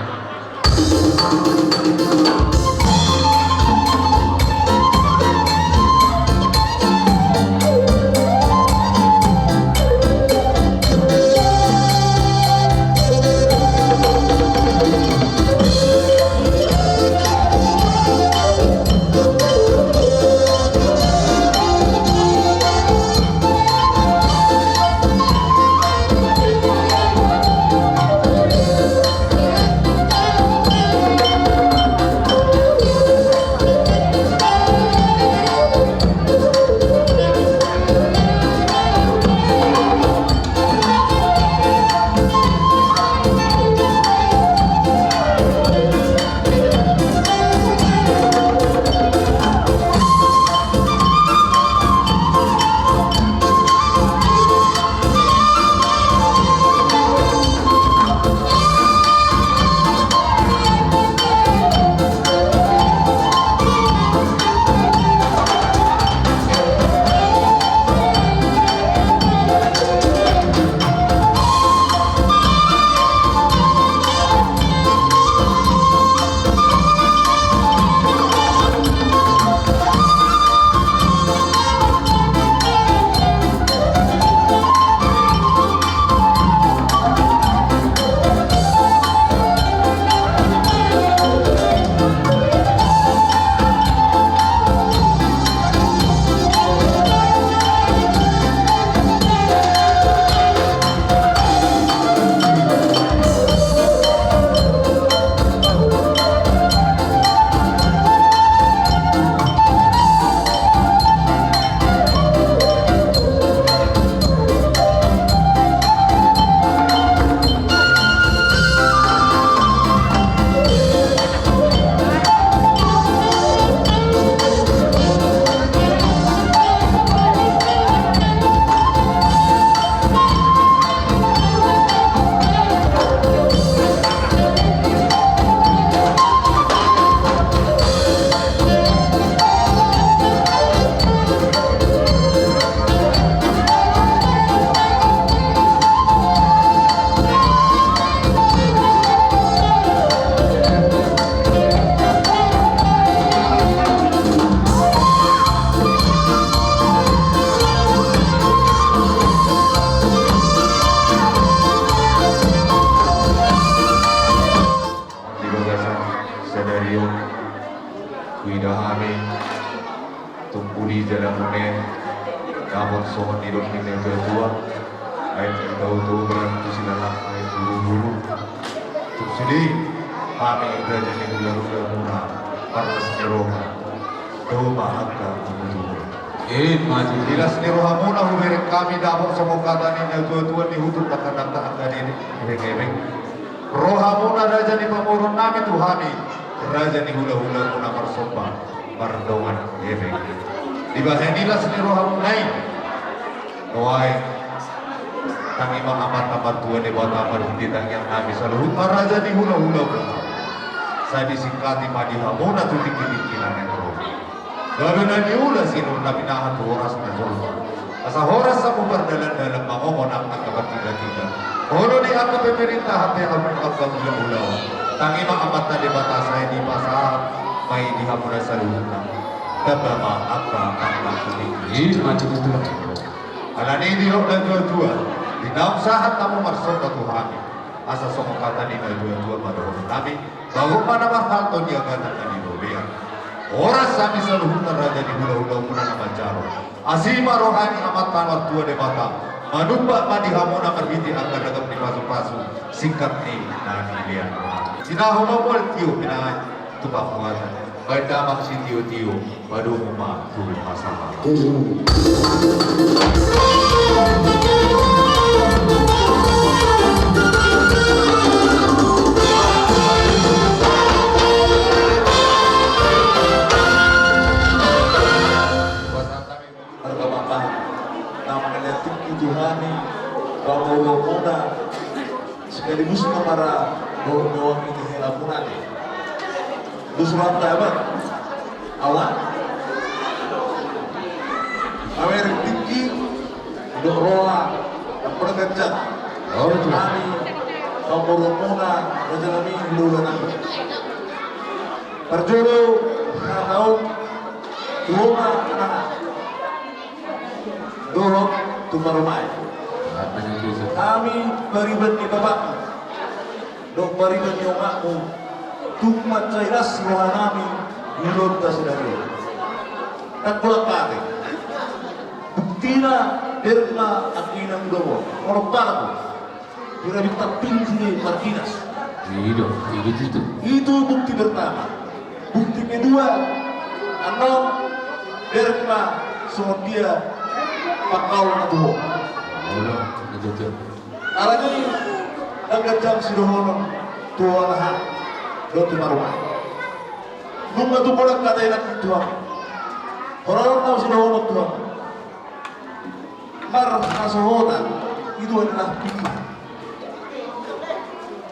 Di bagasan sadari on, huida hami tung uli jala mune, dapot songon nidok ni natuatua, aek di tautoba, tu silalap aek bulubulu. Tung sude hami raja ni hulahulamuna, parlas ni roha, tau ma angka tubutubu. Ima tutu. Di las ni rohamuna hubereng hami dapot songon hata ni natuatua, ni hutur dakdanak angka ni ebeng. Rohamuna raja ni pamoruon nami tu hami, raja ni hulahulamuna, marsomba mardongan ebeng. Dibahen i las ni rohamuna i, nuaeng, tangi ma Amanta Martua Debata marhite tangiang nami saluhutna raja ni hulahulamuna. Sai disingkati ma di hamuna tu tingkitingki na naeng ro. Gabe na niula sinur na pinahan tu horas na jolo. Asa horas hamu mardalandalan mangomo nang angka partigatiga. Olo ni angka pemerintahan pe hamu angka hulahula. Tangi ma Amanta Debata sai dipasahat ma i di hamuna saluhutna. Tamba ma angka pangkatumi. Ima tutu. Alani i didok natuatua, di naung sahat hamu marsomba tu hami, asa songon hata ni natuatua ma dohonon nami. Bagot ma na marhalto di agatan na di robean. Horas hami saluhutna raja ni hulahulamuna na manjalo. Asi ma roha ni Amanta Martua Debata, manumpak ma di hamuna marhite angka ragam ni pasupasu singkat ni na nilean. Sinahu ma mual tio pinahan tu pamuatan. Baen damang sitiotio, padomu ma tu hasahaton. Marga Mambahan, na Pamoruonmuna sekaligus ma mara dohot mewakili helamuna te. Dos rohanta, Abang. Awa. Mamereng tingki dohot roha, ampun ganjang. Hami pamoruonmuna, raja nami, hulahula nami. Parjolo hata on tu ho ma, anaha, dohot tu marumaen. Hami pariban ni bapakmu dohot pariban ni omakmu, tung mansai las roha nami di ulaonta sadari on. Ndang holan pate. Buktina, bereng ma angka inang uda on, onom pargu. Hira bintang pintu ni Martinas. Ido, ido itu. Itu bukti pertama. Bukti kedua, annon bereng ma songon dia pangkaol na tu ho. Ido, ido, ido. Alani ndang ganjang sidohonon tu ho, anaha, dohot tu marumaen. Nunga tumodang hata inang i tu hamu. Holan on na sidohonon tu hamu. Marhasohotan itu adalah pilihan.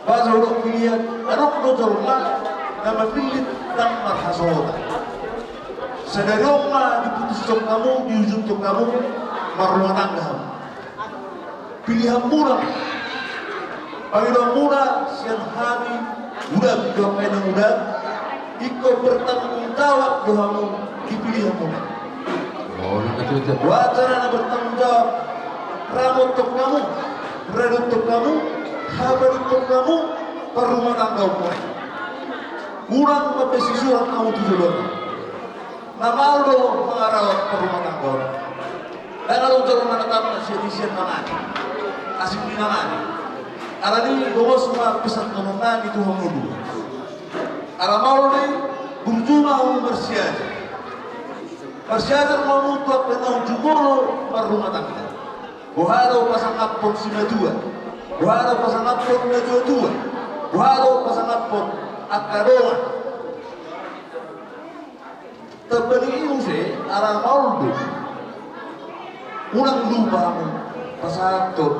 Bahasa hudok pilihan, adong do jolma na mamillit ndang marhasohotan. Sadari on ma diputushon hamu, diujungkon hamu marrumah tangga hamu. Pilihanmuna ma. Pangidoanmuna sian hami, uda, dohot angka inang uda, ingkon bertanggung jawab do hamu di pilihanmuna. Wajana na bertanggung jawab, ramothon hamu, radothon hamu, habadothon hamu parrumahtanggaonmuna. Unang mambesisuran hamu tu joloan on. Na maol do mangarawat parrumahtanggaon. Ndang adong jolma na tammat sian isi ni tangan, asing ni tangan. Alani i, gomos ma pesanhonon nami tu hamu. Ala maol do i, burju ma hamu marsiajar. Marsiajar ma hamu tu angka na jumolo marrumahtangga. Boha do pasangaphon simatua? Boha do pasangaphon natuatua? Boha do pasangaphon angka dongan? Tamba ni i muse, ala maol do. Unang lupa hamu pasahathon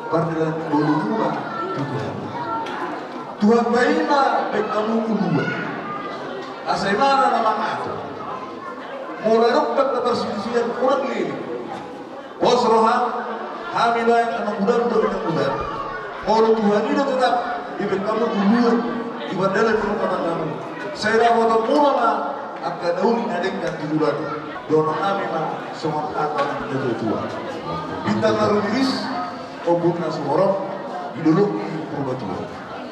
pardalanan ngolumuna tu Tuhan. Tuhanta i ma baen hamu uluan. Asa ibana na mangatur. Molo adong pe angka parsilisihan, unang leleng. Pos roham, hami lae, anak muda dohot inang muda. Molo Tuhan i do tetap dibaen hamu uluan di pardalanan ni rumah tanggamu, sai dapotonmuna ma angka na uli na denggan tu joloan. Dohonon nami ma songon hata ni natuatua: Bintang na rumiris, ombun na sumorop di dolok ni Purbatua.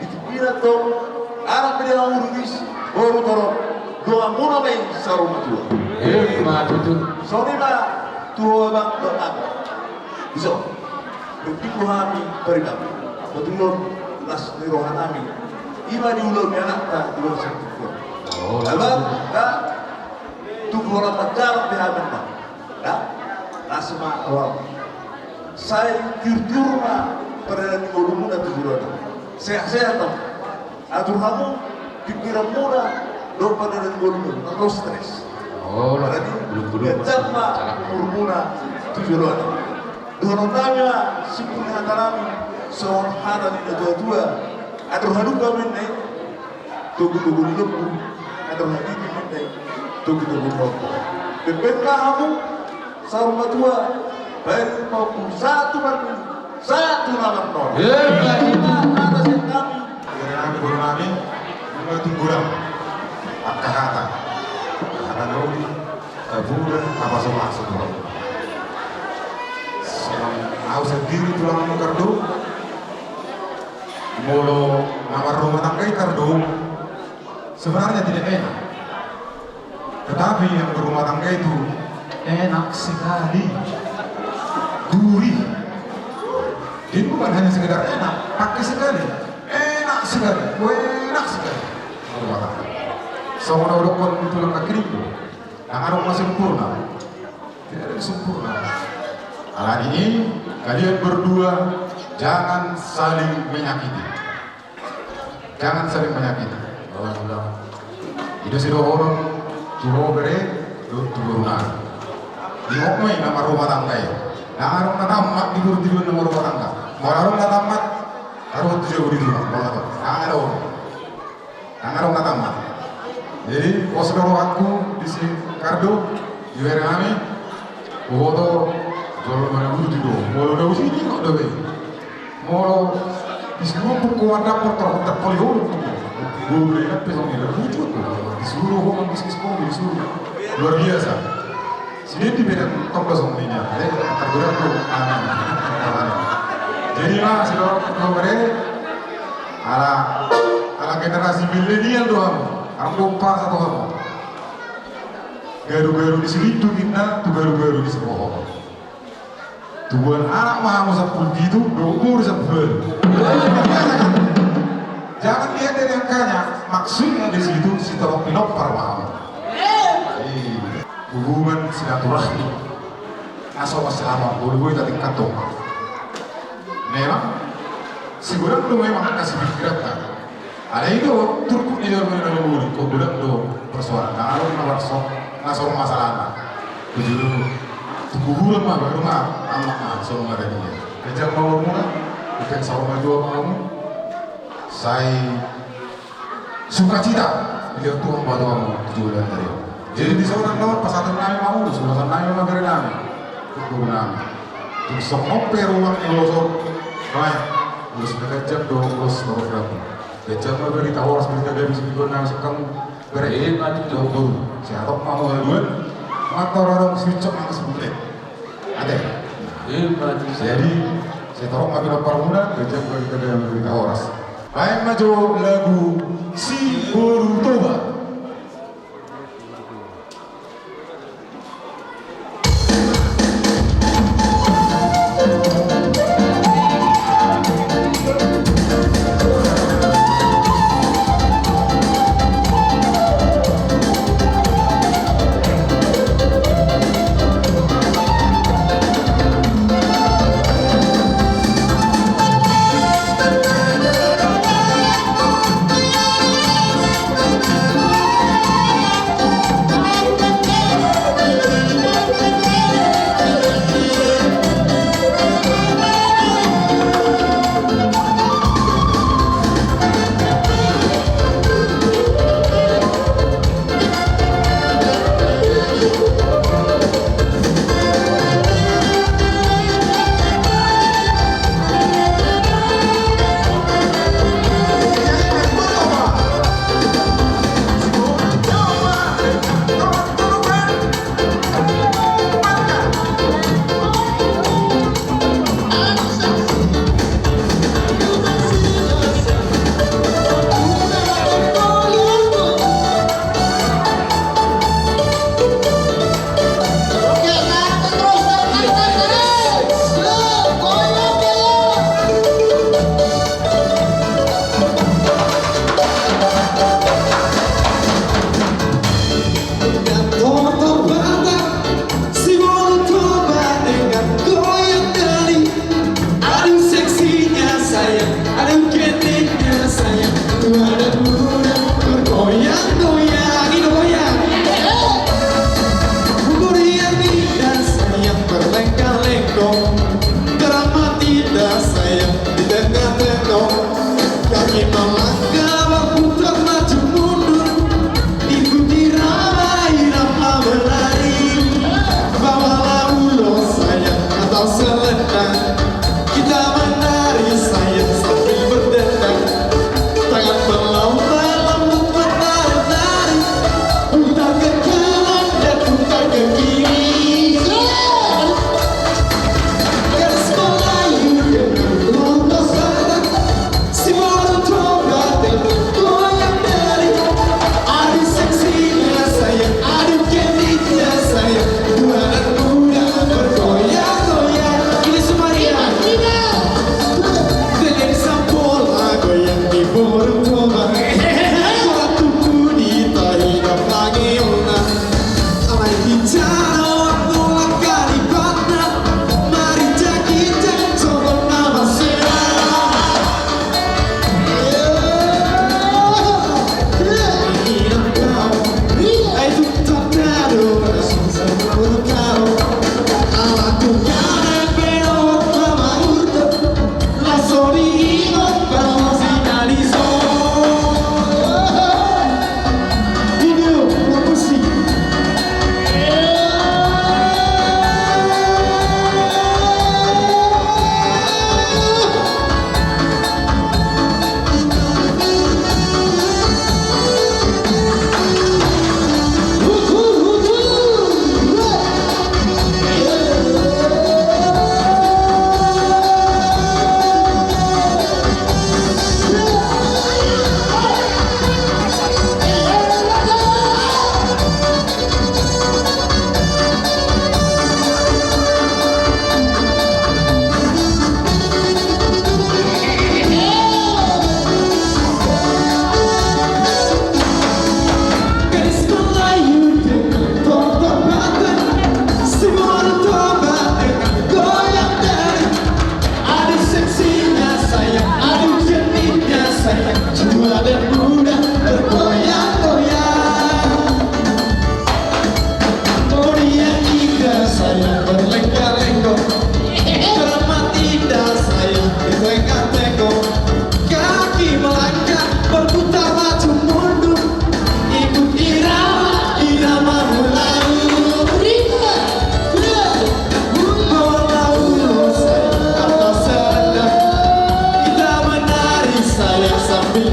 Di tingkina tong, anak pede hamu rumiris, boru torop, donganmuna ma i saur matua. Emma tutu. Songon i ma tu ho, Abang dohot Amang. Dison, ringgit hami pariban. Betul do, las ni roha nami. I ma di ulaon ni anakta di bagasan tingki on. Oh. Abang, ha? Tung holan manjalak be hami, Amang. Da, las ma roham. Sai tiur-tiur ma pardalanan ni ngolumuna tu joloan on. Sehat-sehat ma. Atur hamu pikiranmuna dohot pardalanan ni ngolumuna, ndang ro stres. Oh, berarti ganjang ma umurmuna tu joloan on. Dohonon nami ma simpul ni hata nami, songon hata ni natuatua: Andor hadungka ma ninna i, togu-togu ni lombu, andor hatiti ma ninna i, togu-togu ni lombu. Pepet ma hamu saur matua, baen ma hamu sahat tu marnini, sahat tu na marnono. Emma tutu. Ima hata sian hami. Dari hami, boru nami, ima tung godang angka hata. Hata na uli, tabuda, tapaso-paso tu hamu. Songon au sandiri, tulang, hamu kardom. Molo na marrumah tangga i kardom, sebenarnya tidak enak. Tetapi yang berumah tangga itu enak sekali. Gurih. Jadi bukan hanya sekedar enak, pakai sekali. Enak sekali. Wah, enak sekali. Berumah tangga. Songon na hudokkon tulang nangkining do. Ndang adong na sempurna. Tidak ada yang sempurna. Alani i, kalian berdua jangan saling menyakiti. Jangan saling menyakiti. Ido sidohonon tu ho bere dohot tu boru nami. Ingkon ma i na marrumah tangga i. Ndang adong na tammat di portibi on na marrumah tangga. Molo adong na tamat, adong tu jabu di rumah, molo adong. Ndang adong. Ndang adong na tamat. Jadi, pos do rohangku disi, Kardo, di bere nami, huboto jolma na burju do. Molo na usi ni kok do be. Molo disi rumput ko mandapot, terpotong poli huruf. Gue beli kan pesong ini, burju ko. Disuruh, kok, bisnis kopi, disuruh. Luar biasa. Sidin di beda tong do songon i nian. Eh, tergoda tu. Amin. Jadi, Mas, lo, lo bere, ala, ala generasi milenial do hamu. Hamu do pasa do hamu. Garu-garu di silintu ninna, tu garu-garu di sipoho. Tubuan anak ma hamu sampulu pitu, do umur sampulu. Jangan lihat dari angkanya, maksudnya di situ si torop pinompar ma hamu. Iya. Hubungan silaturahmi. Asa wassalam, boleh-boleh tadi kantong. Memang, si godang do memang kasih pikiran kan. Alai do, turpuk ni jolma na lolo, kok godang do persoalan. Ndang adong na langsung, na so masalahna. Tuju, tu kuburan ma, baru ma, amak ma, so ma tadi. Kejam ma umurna, bukan sama dua kamu. Sai sukacita, dia Tuhan bantu kamu, tuju dan dari. Jadi di sana no, pasahat nami ma, ulos, ulosan nami ma, bere nami. Guru nami. Tung songon pe ruang ni ulos on. Baik. Ulos na ganjang do, ulos na program. Ganjang ma berita horas, berita gabe, si pigon nami sekam. Bere, eh, maju jauh baru. Sehat ma mau haduan. Mata orang sucok nang sebulan. Ate. Eh, maju. Jadi, sai torop ma pinompar muna, ganjang ma berita gabe, berita horas. Baen ma jo lagu Si Boru Toba.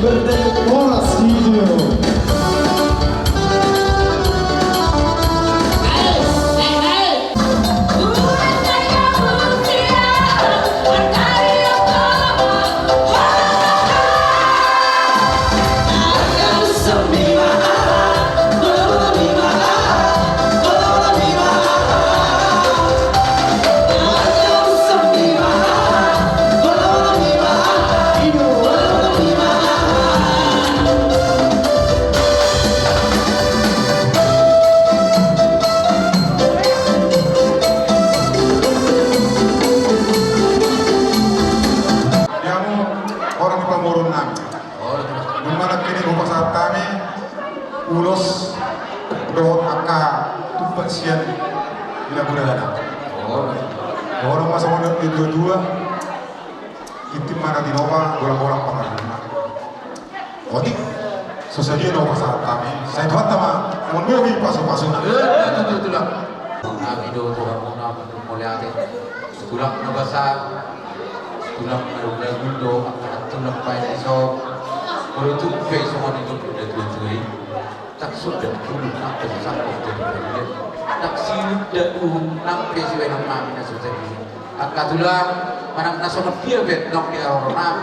Horas, Ido. Di hamu, horong ni pamoruon nami. Nunga nangkin i hupasahat hami ulos dohot angka tumpak sian pinagodaan. Dohot ma songon nidok ni natuatua, ginting ma na tinopa, golanggolang pangarahutna. Otik, so sadia na hupasahat hami, sai Tuhanta ma na mambohi pasupasuna. Tulang. Hami do Tuhan muna, mauliate. Tulang na basa, tulang na dong na gundo, angka tulang paet iso. Molo tung pe songon i tung pe natuatua i. Ndang suda ulu nang pe sangkop jadi bagian. Ndang siuda uhum nang pe sibaenon nami na so jadi. Angka tulang, manang na songon dia pe nang di haroro nami,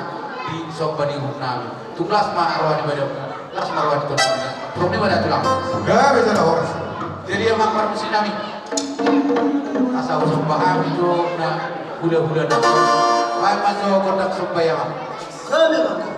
di somba ni uhum nami. Tung las ma roha ni badan, las ma roha ni badan. Purung ni badan tulang. Gabe jala horas. Jadi amang parmusik nami. Asa husomba hami do na hulahula nami. Baen ma jo gondang somba i amang. Gabe amang.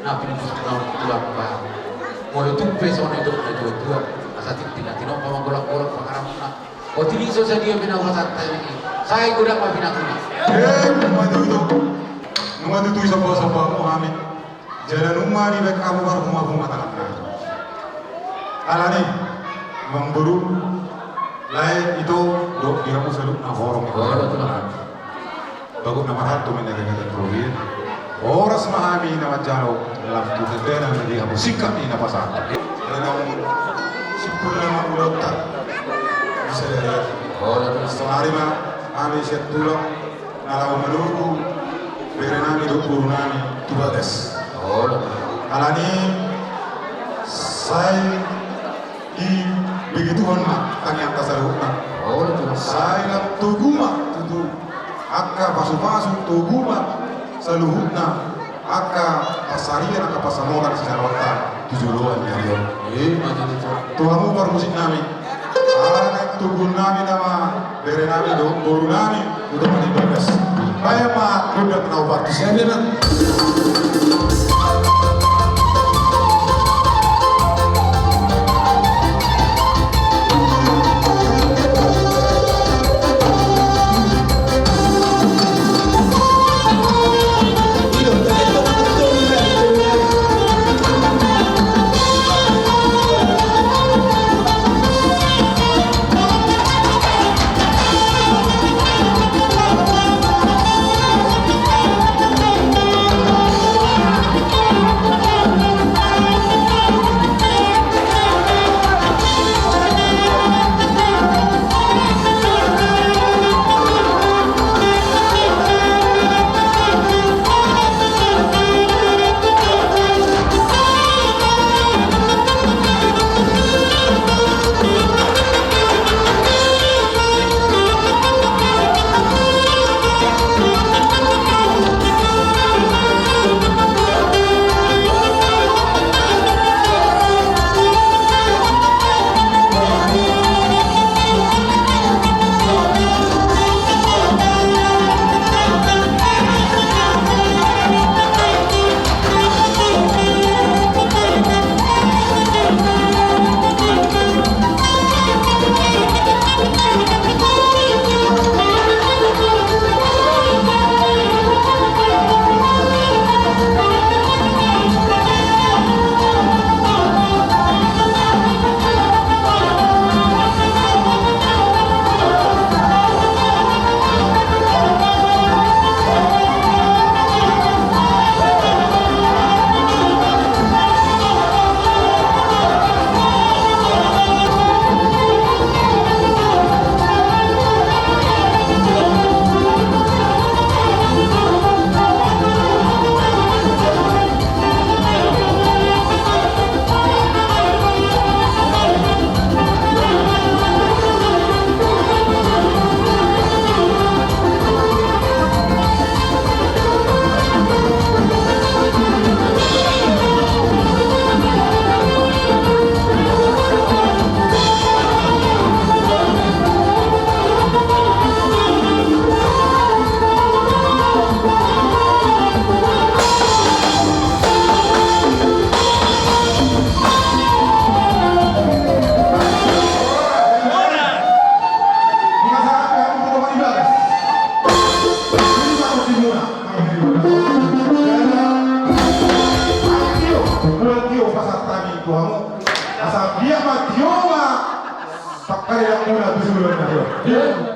Na pinusuk na tulang ba. Molo tung pe songon i dok na tuatua, asa tingting na tinompa manggolanggolang pangaramuna. Otik i so sadia pe na hupasahat hami i, sai godang ma pinatuna. He, nunga tutu. Nunga tutu disombasombamuna hami. Jala nunga dibaen hamu marbungabunga tangan nami. Alani, amangboru, lae, ito, dohot di hamu saluhutna horong. Horong, tulang. Bagot na marhalto ma i na gagaton robi. Horas ma hami na manjalo lam tu tendana na di hamu singkat ni na pasahat. Alana simpul nama ulaonta. Bisa ya. Sonari ma hami sian tulang na laho manogu bere nami dohot boru nami tu bagas. Alani sai dibege Tuhan ma tangiangta saluhutna. Sai lam togu ma tutu angka pasupasu, togu ma saluhutna angka pansarian, angka pansamotan sisaluhutna tu joloan ni ari on. Ima tutu. Tu hamu parmusik nami, ala naeng toguon nami nama bere nami dohot boru nami tu tonga ni bagas. Baen ma gondang na upartus. Asa dia ma tio ma. Pakkali yang mula tu julu na tio.